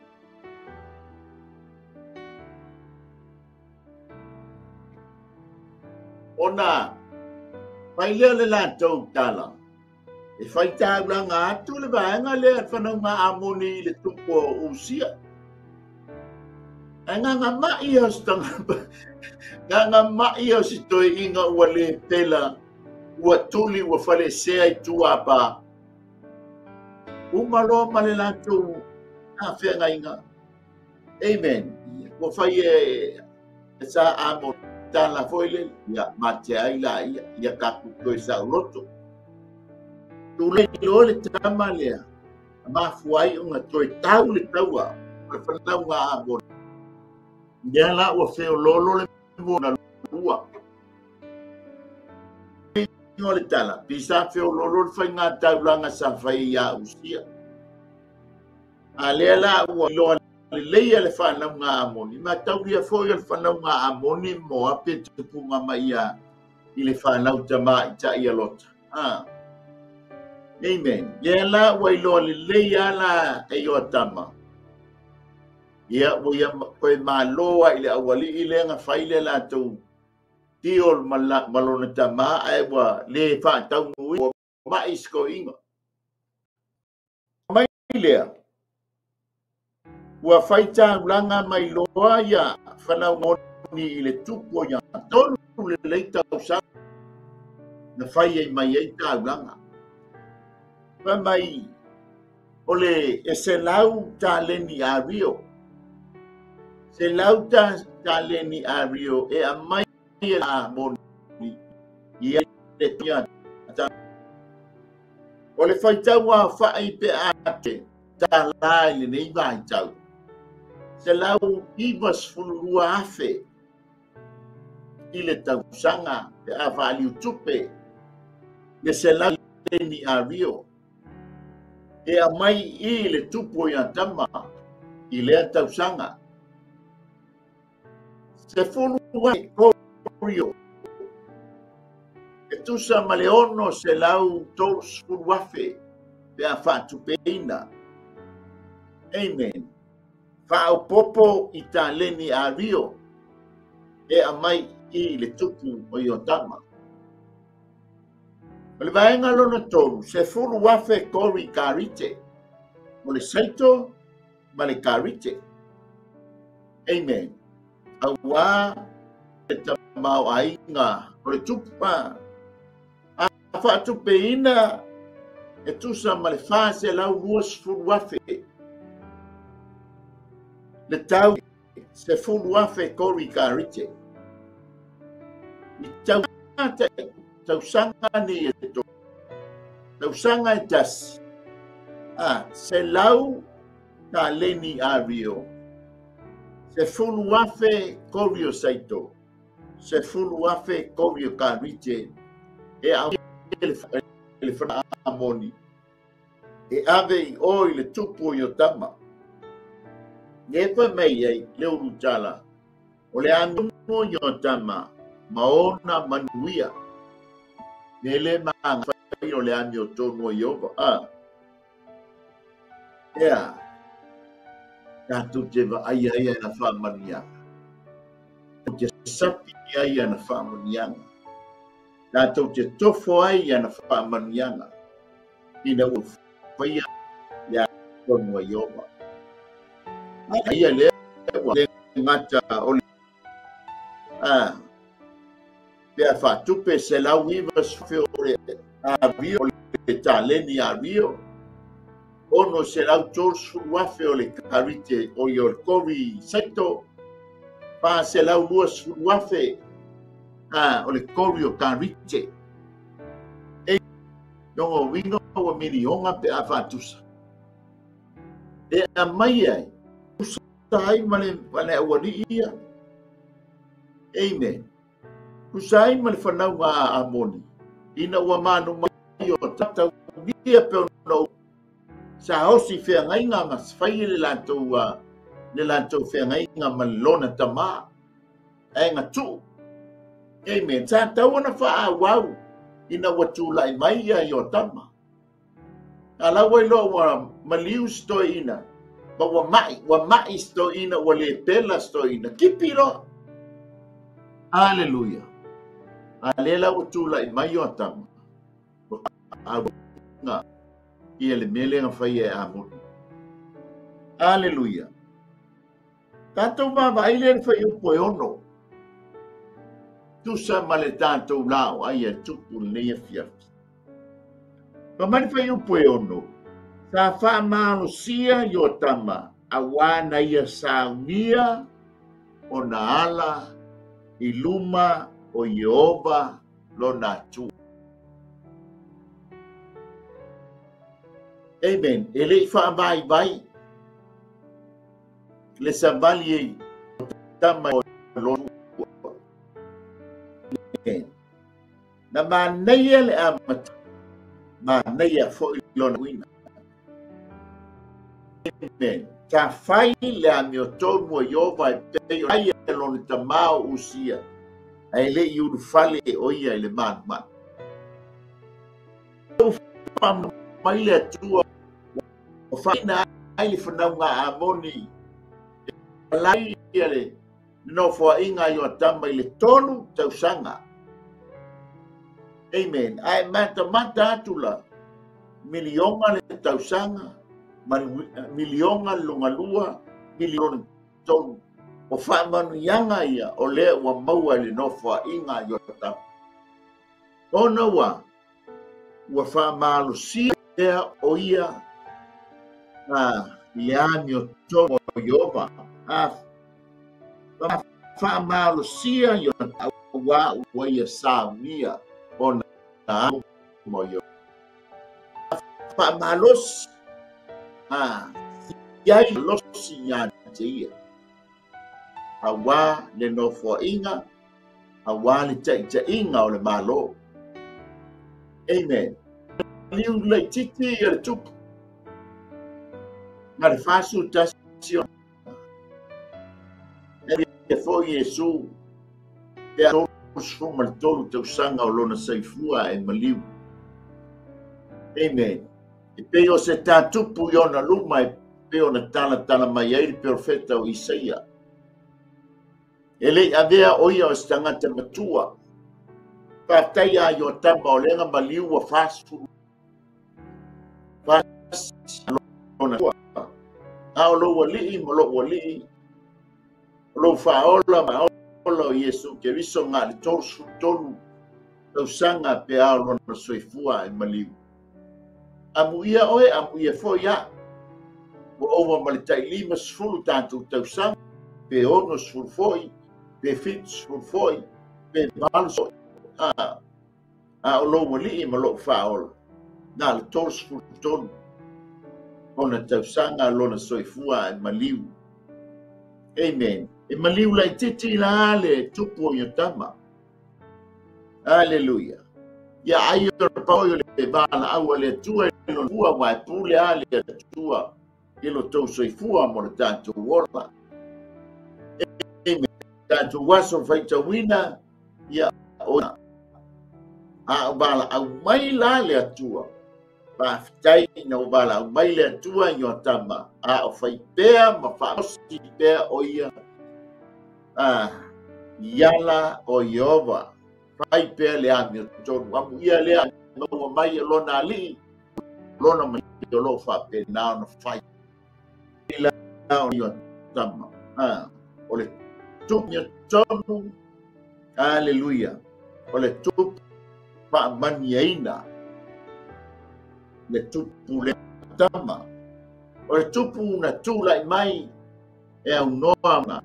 Ona fai lea le latou tala, e fai taulaga atu le vaega lea le fanauga Amoni i le tupu o Usia. Ae gagamai o gagama'i o si toe'iga ua lē pela ua tuli ua falesea i tuapā uma loa ma le latou afeagaiga. Amen. Ua fai e sa amo tala foi le ia mate ai la ia ia tatou toe sauloto. Tulai loa le tama lea mafua ai ona toe tau le taua o le fanauga Amoni. Lea la ua feoloolo le mona lua. O le tala, pisa feoloolo le faiga taulaga sa fai ia Usia. A lea la ua iloa lelei le fanauga Amoni, ma taulia foi o le fanauga Amoni mo ape tupuga mai ia i le fanau tamaita'i a Lota. Amen. Lea la ua iloa lelei ala e Ioatama. Ia ua ia koe malo ai le auali'i lea na fai le latou tio ma lona tamā ae ua lē faataunui ua ma'i sikoiga. Mai lea ua fai taulaga mai loa ia fanau Amoni i le tupu o ia tolu lelei tausaga na fai ai mai ai taulaga. Fai mai o le e 100 taleni ario. 100 taleni ario e aumai e Amoni ia le tia. O le faitau aofa'i pe a te tālā i lenei vaitau. 192,000 i le tausaga pe a faaliutupe le 100 taleni ario. E aumai i le tupu o Iatama i lea tausaga. 10,000 korio e tusa ma le 630,000 pe a faatupeina. Amen. Faaopopo i taleni ario e aumai i le tupu o Iotama. O le vaega lona tolu, 10,000 kori karite. O le saito ma le karite. Amen. Auā le tamao aiga o le tupu a Faatupeina e tusa ma le 420,000. Le tau 10,000 kori karite. I tau tausaga ni e tolu. Tausaga e tasi. 100 taleni ario. 10,000 kori o saito. 10,000 kori o karite. E au le whanamoni. E ave i o i le tupu i o tama. Nefa mei ei le urutala. O le anu i o tama. Maona manuia. Nele maanga whai o le ami o tonu o Iova. Ea. Tātou te vaai ai ana whaamanianga. Te sapi ai ana whaamanianga. Tātou te tofo ai ana whaamanianga. Ina ua whaia le tonu o Iova. Aia lea ua le ngata o le pea whaatupe se lau iwa sfe o le avio o le taleni avio. Ono se lau 30,000 o le karite o i o le kori saito. Pa se lau 20,000 o le kori o karite. E nongo winga o milionga pe a whaatusa. E a mai ai. Usa ai ma le awari ia. Amen. Usa ai ma le whanau a Amoni. Ina ua manu mai o tatau ia pe ono sa hosi wheangainga ma swhai le lātou wheangainga ma lona tama. E ngā tū. Amen. Sa tau ana wha wau ina ua tūlai mai ia i o tama. A lau ai loa ua maliu stoe ina. Ma ua mai stoe ina, ua le pela stoe ina. Kipi loa. Hallelujah. A lela ua tūlai mai o tama. A ngā ia le mele ngā whai e Amoni. Hallelujah. Tātou māwaile le whai upo e ono. Tusa ma le tātou lao ai e tupu nei e fiafi. Pa mai whai upo e ono. Sa whaamalosia i o tama a wāna ia saunia o na ala i luma o Iehova lona atua. Amen. E lei whaamai vai le savali e tama o lona. Na māneia le amata, māneia foi lona uina. Amen. Ta whai le ami o tonu o Iova e pei o aia lona tamao usia. A e le i urufale o ia i le manu manu. Wha mai le atua o whaina ai le whanaunga Amoni. Lai ia le nofoa inga i o tama i le tolu tausaga. Amen. Ae mata mata atu la milionga le tausaga, milionga le longalua, miliona tolu. O whaamanuianga ia o lea ua maua i le nofoa inga i o tama. Ona ua ua whaamalosia ea o ia le ami o tonu o Iova. Whaamalosia i o ua ua ia saunia o na mo Iova. Whaamalosi iai losi ia te ia. Awa le nofoainga, awa le taitainga o le malo. Amen. Liu lei titi ia le tupu. Nga le fasu tasi o. E fo Iesu. Pea tolu ma le tolu tausanga o lona saifua e maliu. Amen. E pei o se tātupu i ona luma e pei ona talatala mai ai le profeta o Isaia. E lei avea o ia o se tagata matua. Faafetai a i o tama o lega maliu ua 40. Lona tua. A o lou alii ma lou alii. O lou faaola ma ola o Iesu Keriso nga le 33. Tausaga pe a o lona soifua e maliu. Amuia oe, amuia foi a'u. Ua ova ma le tai 50 tatou tausaga, pe 60 foi, pe 70 foi, pe 80 foi. A o lou alii ma lou faaola, na o le 33 ona tausaga lona soifua e maliu. Amen. E maliu laitiiti la le tupu o Iotama. Aleluia. Ia ai o le pao o le valaau a le Atua i lona fua, aua e pule a le Atua i lo tou soifua mo le tatou ola. Amen. Tatou aso faitauina, ia o a o valaau mai la le Atua. Faafetai ina ua valaau mai le Atua i Iotama, a o fai pea ma faaosi pea o ia i ala o Ieova. Fai pea le amiotonu. Amuia lea maua mai e lona alii, lona mai o loo faapena ona fai. La o Iotama. O le tupu amiotonu, aleluia, o le tupu faamaniaina, le tupu le tama. O le tupu na tulai mai e aunoa ma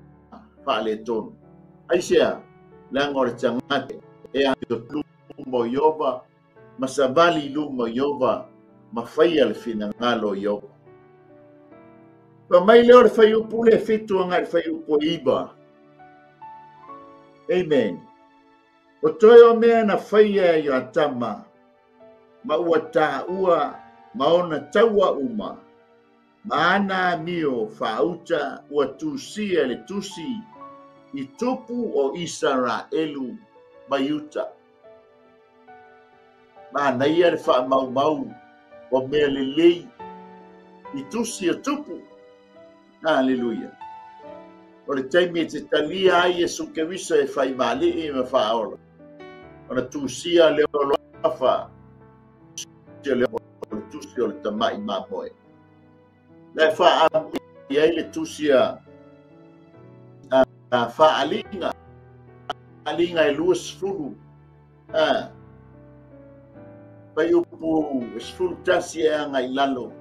faaletonu. Aisea, leaga o le tagata e amiotonu o Ieova, ma savali i luma o Ieova, ma faia le finagalo o Ieova. Fa mai lea o le fuaiupu le 7 agai le fuaiupu 9. Amen. O toe o mea na faia e Iotama, ma ua taua ma ona taua uma, ma ana amio faauta ua tusia le tusi i tupu o Isaraelu ma Iuta. Manaia le faamaumau o mea lelei i tusi o tupu. Aleluia. O le taimi e te talia ai Iesu Keriso e fai maali'i ma faaola, ona tusia lea o loafa le tusi o le tama'i mamoe. La e faaamuia ai le tusi a faaliga, aliga e 20, fuaiupu 11 e agai i lalo.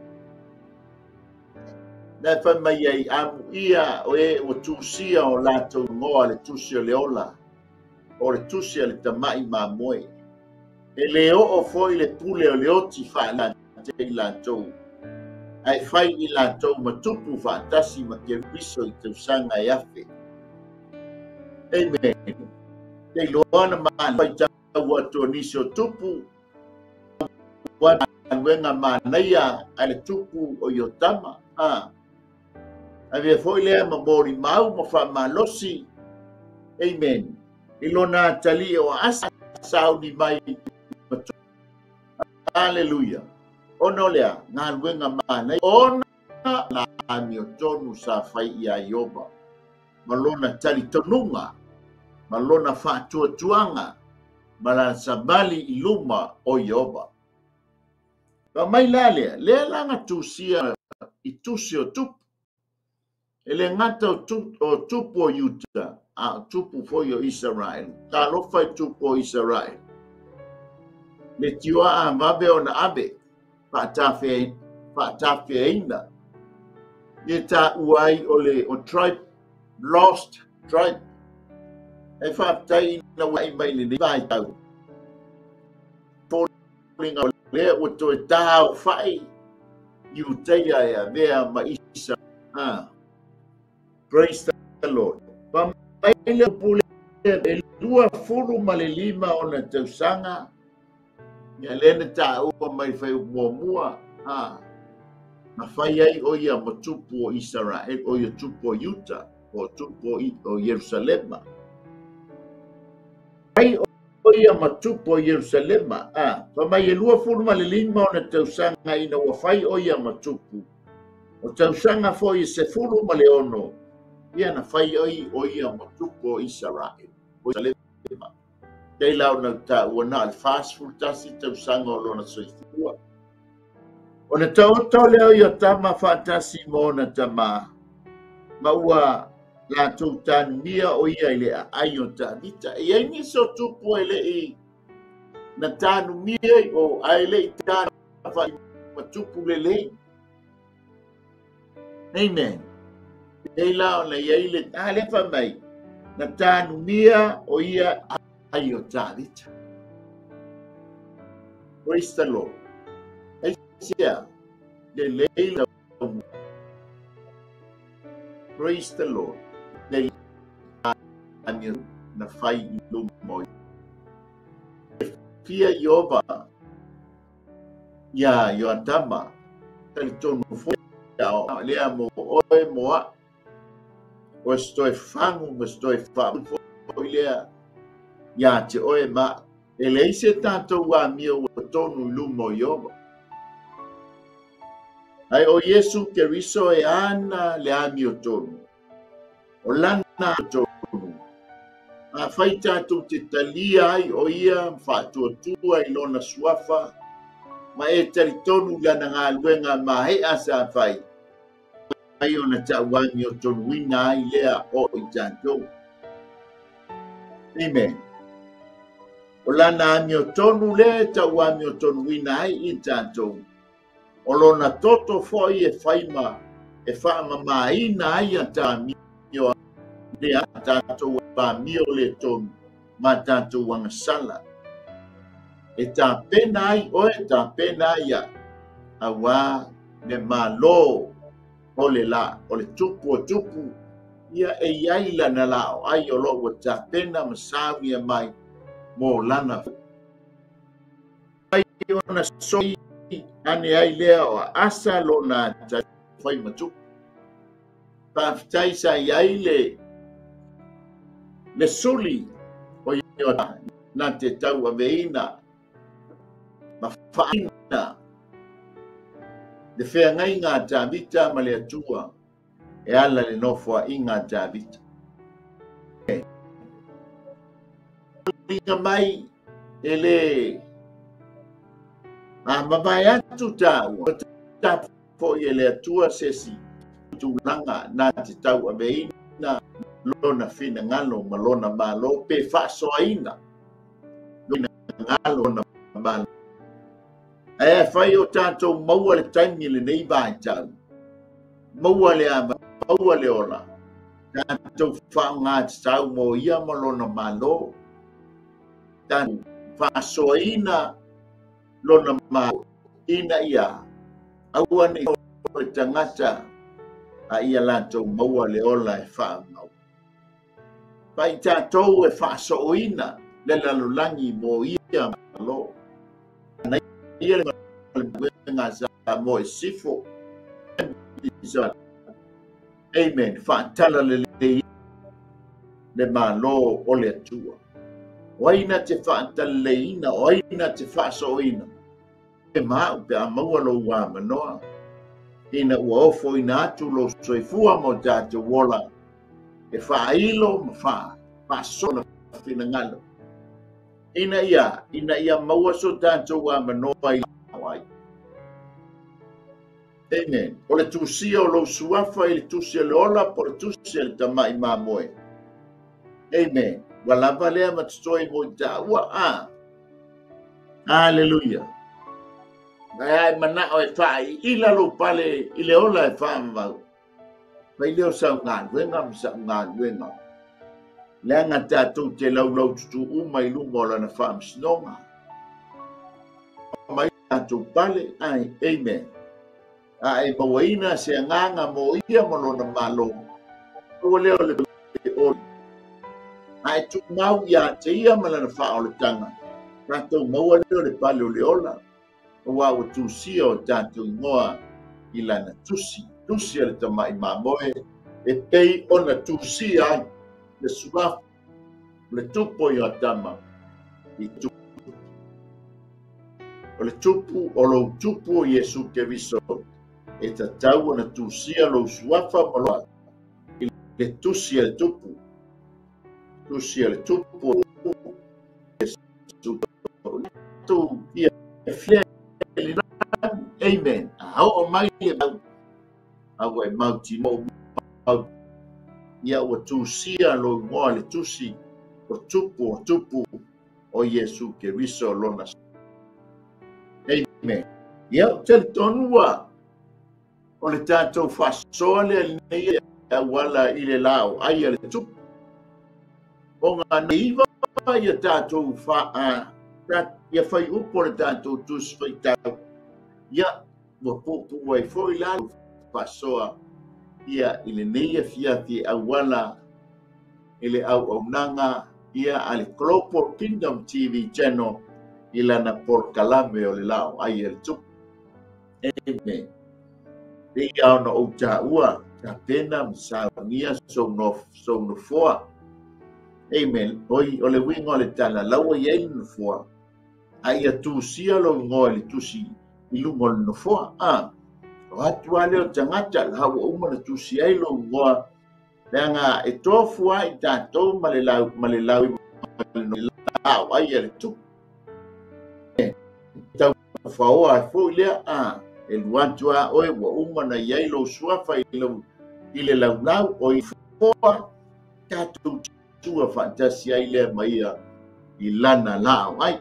La e fai mai ai, amuia o e ua tusia o latou igoa le tusi o le ola, o le tusi a le tama'i mamoe. E le oo foi le pule o le oti faalate i latou, ae fai i latou ma tupu faatasi ma Keriso i tausaga e afe. Amen. Te iloa na faitau atu o nisi o tupu, ua galuega manaia a le tupu o Iotama. Avea foi lea ma molimau ma faamalosi. Amen. I lona atalii o Asa sauni mai. Aleluia. Ona o lea galuega manaia, ona na amiotonu sa fai ia Ieova, ma lona talitonuga, ma lona faatuatuaga, ma lana savali i luma o Ieova. Fa mai la lea, lea laga tusia i tusi o tupu. E le gata o tupu o Iuta, a o tupu foi o Isaraelu. Talofa i tupu o Isaraelu. Le tioa a vave ona ave, faatafeaina. Ia taua ai o le o tribe, lost tribe. E faafetai ina ua mai lenei vaitau. Foliga o lea ua toe taofai Iuteia e avea ma Isa. Praise the Lord. Fa mai le pule e 25 ona tausaga, ia lea na taua mai fai muamua, na fai ai o ia ma tupu o Isarael, o ia tupu o Iuta, o tupu o Ierusalema. Fai o ia ma tupu o Ierusalema, fa mai e 25 ona tausaga ina ua fai o ia ma tupu. O tausaga foi e 16, ia na fai ai o ia ma tupu o Isarael, o Ierusalema. Tei lau na taua na o le 41 tausaga o lona soifua. O na taoto lea o Iotama faatasi ma ona tamā, ma ua latou tanumia o ia i le aai o Tavita. E iai nisi o tupu e lei Na tanumia i o ae le i tana matupu lelei. Amen. Ei la ona iai le alefa mai. Na tanumia o ia ai o Tāvita. Praise the Lord. Aisia, lelei la. Praise the Lord. Le na fai i luma. Fia Iova ia Ioatama talitonu foi lea mo oe moa o se toe fagu ma se toe faafoi lea ia te oe ma e leai se tatou amio ua tonu i luma o Iova. Ai o Iesu Keriso e ana le amio tonu. O lana tonu. A fai tatou te talia ai o ia faatuatua i lona suafa ma e talitonu lana galuega mahea sa fai. Ai ona tauami o tonuina ai lea o i tatou. Amen. O lana amio tonu lea e tauami o tonuina ai i tatou. O lona toto foi e faima e faamamaina ai a tamio lea tatou amio le tonu ma tatou agasala. E tapena ai oe, tapena ai a auā le malo o le la, o le tupu o tupu, ia e iai lana la o ai o loo ua tapena ma sauia mai mo lana. Ai ona soi ane ai lea o asa lona fai matupu. Faafetai sa iai le suli o ia na te tau aveina ma faaina le feagaiga a Tāvita ma le Atua e ala le nofoaiga a Tāvita. Liga mai e le a mavae atu tāua ta foi e le Atua sesi tulaga na te tau aveina lona finagalo ma lona malo pe faasoaina lona finagalo lona malo. Ae fai o tatou maua le taimi lenei vaitau. Maua le ava, maua le ola. Tatou faaaoga tatau mo ia ma lona malo. Tatou faasoaina lona malo ina ia aua nei o le tagata a ia latou maua le ola e faamau. Pai tatou e faasooina le lalolagi mo ia malo. Ia le galuega sa mo e sifo. Amen. Faatala lelei le malo o le Atua. O ai na te faataleleiina, o ai na te faasooina. E maau pe a maua lou amanoa. Ina ua ofoina atu lou soifua ma o tatou ola. E faailo ma faasoa finagalo. Ina ia maua so tatou amanoa i ai. Amen. O le tusia o lou suafa i le tusi le ola po le tusi le tamai mamoe. Amen. Ua lava lea ma totoe mo i tāua. Ah. Hallelujah. Mai ai manao e whaai ila lou pale i le ola e whaamau. Mai leo sau galuega ma sau galuega. Leaga tatou te laulau tutu uma i luma o lana faamasinoga. Mai tatou pale, ai, amen. A e mauaina se agaga mo ia ma lona malo. Ua leo le oli. A e tumau ia te ia ma lana faaolataga. Tatou maua leo le pale o le ola. Ua ua tusia o tatou igoa i lana tusi. Tusi a le tamai mamoe. E pei ona tusia ai le suafa, le tupu o Ioatama i tupu. O le tupu o lou tupu o Iesu Keriso e tatau ona tusia lou suafa ma loa i le tusi a le tupu. Tusi a le tupu o Iesu. Tu ia fia le Amen. A oo mai le mau. Aua e mautinoa mau. Ia ua tusia lou igoa le tusi o tupu o tupu. o Iesu Keriso lona. Amen. Ia ou te talitonu ua o le tatou faasoa lea lenei auala i le laoai a le tupu. O ngā neiva ia tatou ia fai upu o le tatou tusi faitau. Ia ua puupuu ai foi la faasoa ia i lenei afiafi auala i le auaunaga ia a le Global Kingdom TV Channel i lana polokalame o le laoai a le tupu. Amen. E ia ona ou taua tapena ma saunia sou nofoa. Amen. Oi o le uiga o le tala laua i ai le nofoa. A ia tusia lou igoa i le tusi i luga o le nofoa. O atu lava lea o tagata la ua uma na tusi ai lou igoa. Leaga e tofu lava i tatou ma le lau ma le laoai a le tupu. E tau faoa ai foi lea e lua atu lava oe ua uma na i ai lou suafa i le laulau o i foa tatou tua faatasi ai lea ma ia i lana laoai.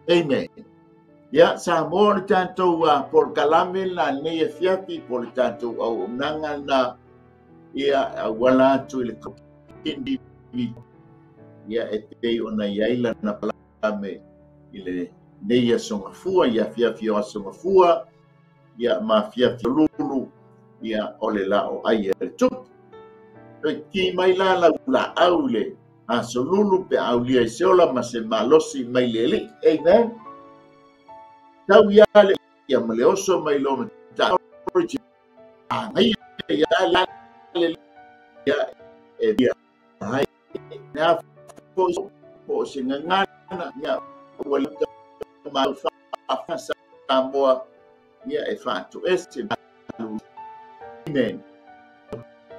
Amen. Ia Samoa le tatou polokalame la lenei afiafi po le tatou auaunaga na ia auala atu i le TV ia e pei ona i ai lana polokalame i lenei aso gafua ia afiafi o aso gafua ia ma afiafi o lulu ia o le laoai a le tupu. Toe ki mai la lau laau i le aso lulu pe aulia i se ola ma se malosi mai le alii. Amen. Tau ia le ia ma le oso mai lo mata agai ia la le ia e ia hai na fo po se ngana ia ua le ma fa Samoa ia e faatu ese. Amen.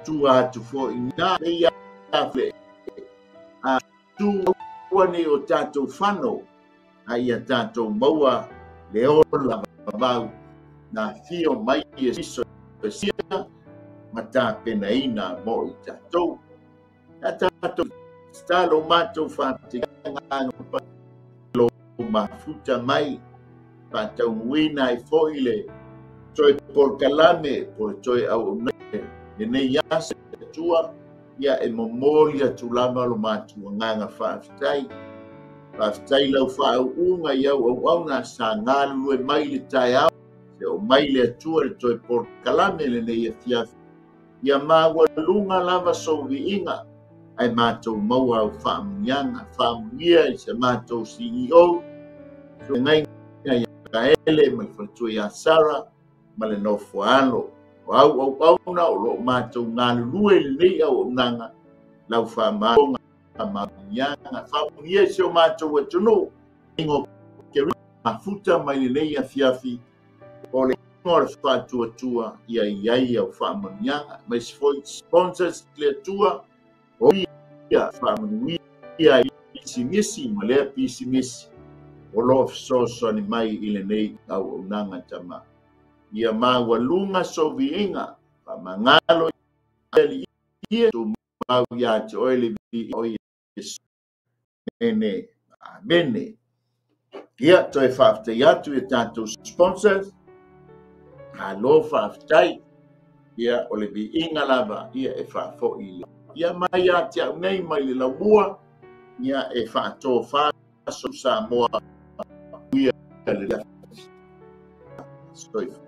Tua atu foi na ia le a tu ua nei o tatou fano a ia tatou maua le ola vavau na fio mai e siso sia ma tapenaina mo i tatou. A tatou stalo matou faatigaga lo mafuta mai faataunuina ai foi le toe polokalame po le toe auaunaga lenei aso Atua ia e momoli atu lava lo matou agaga faafetai. Faafetai lau faauuga i au auauna sa galulue mai le taeao se o mai le Atua le toe polokalame lenei afiafi. Ia maualuga lava sou viiga ai matou maua au faamuniaga faamunia i se matou CEO feagaiga ia Kaele ma le faletua ia Sara ma le nofoalo. O au auauna o loo matou galulue i lenei auaunaga lau faamaloga mamuniaga faamunia i se o matou atunuu ingo ke mafuta mai lenei afiafi o le o le faatuatua ia i ai au faamanuiaga mai se foi sponsors le Atua o ia faamanuia i pisimisi ma lea pisimisi o loo fesoasoani mai i lenei auaunaga tama. Ia maualuga sou viiga faamagalo ia tumau ia te oe le viiga o Iesu. Amene. Amene. Ia toe faafetai atu i tatou sponsors. Alo faafetai. Ia o le viiga lava ia e faafoi ia mai ia te au nei mai le laumua ia e faatofā Samoa ia le soifua.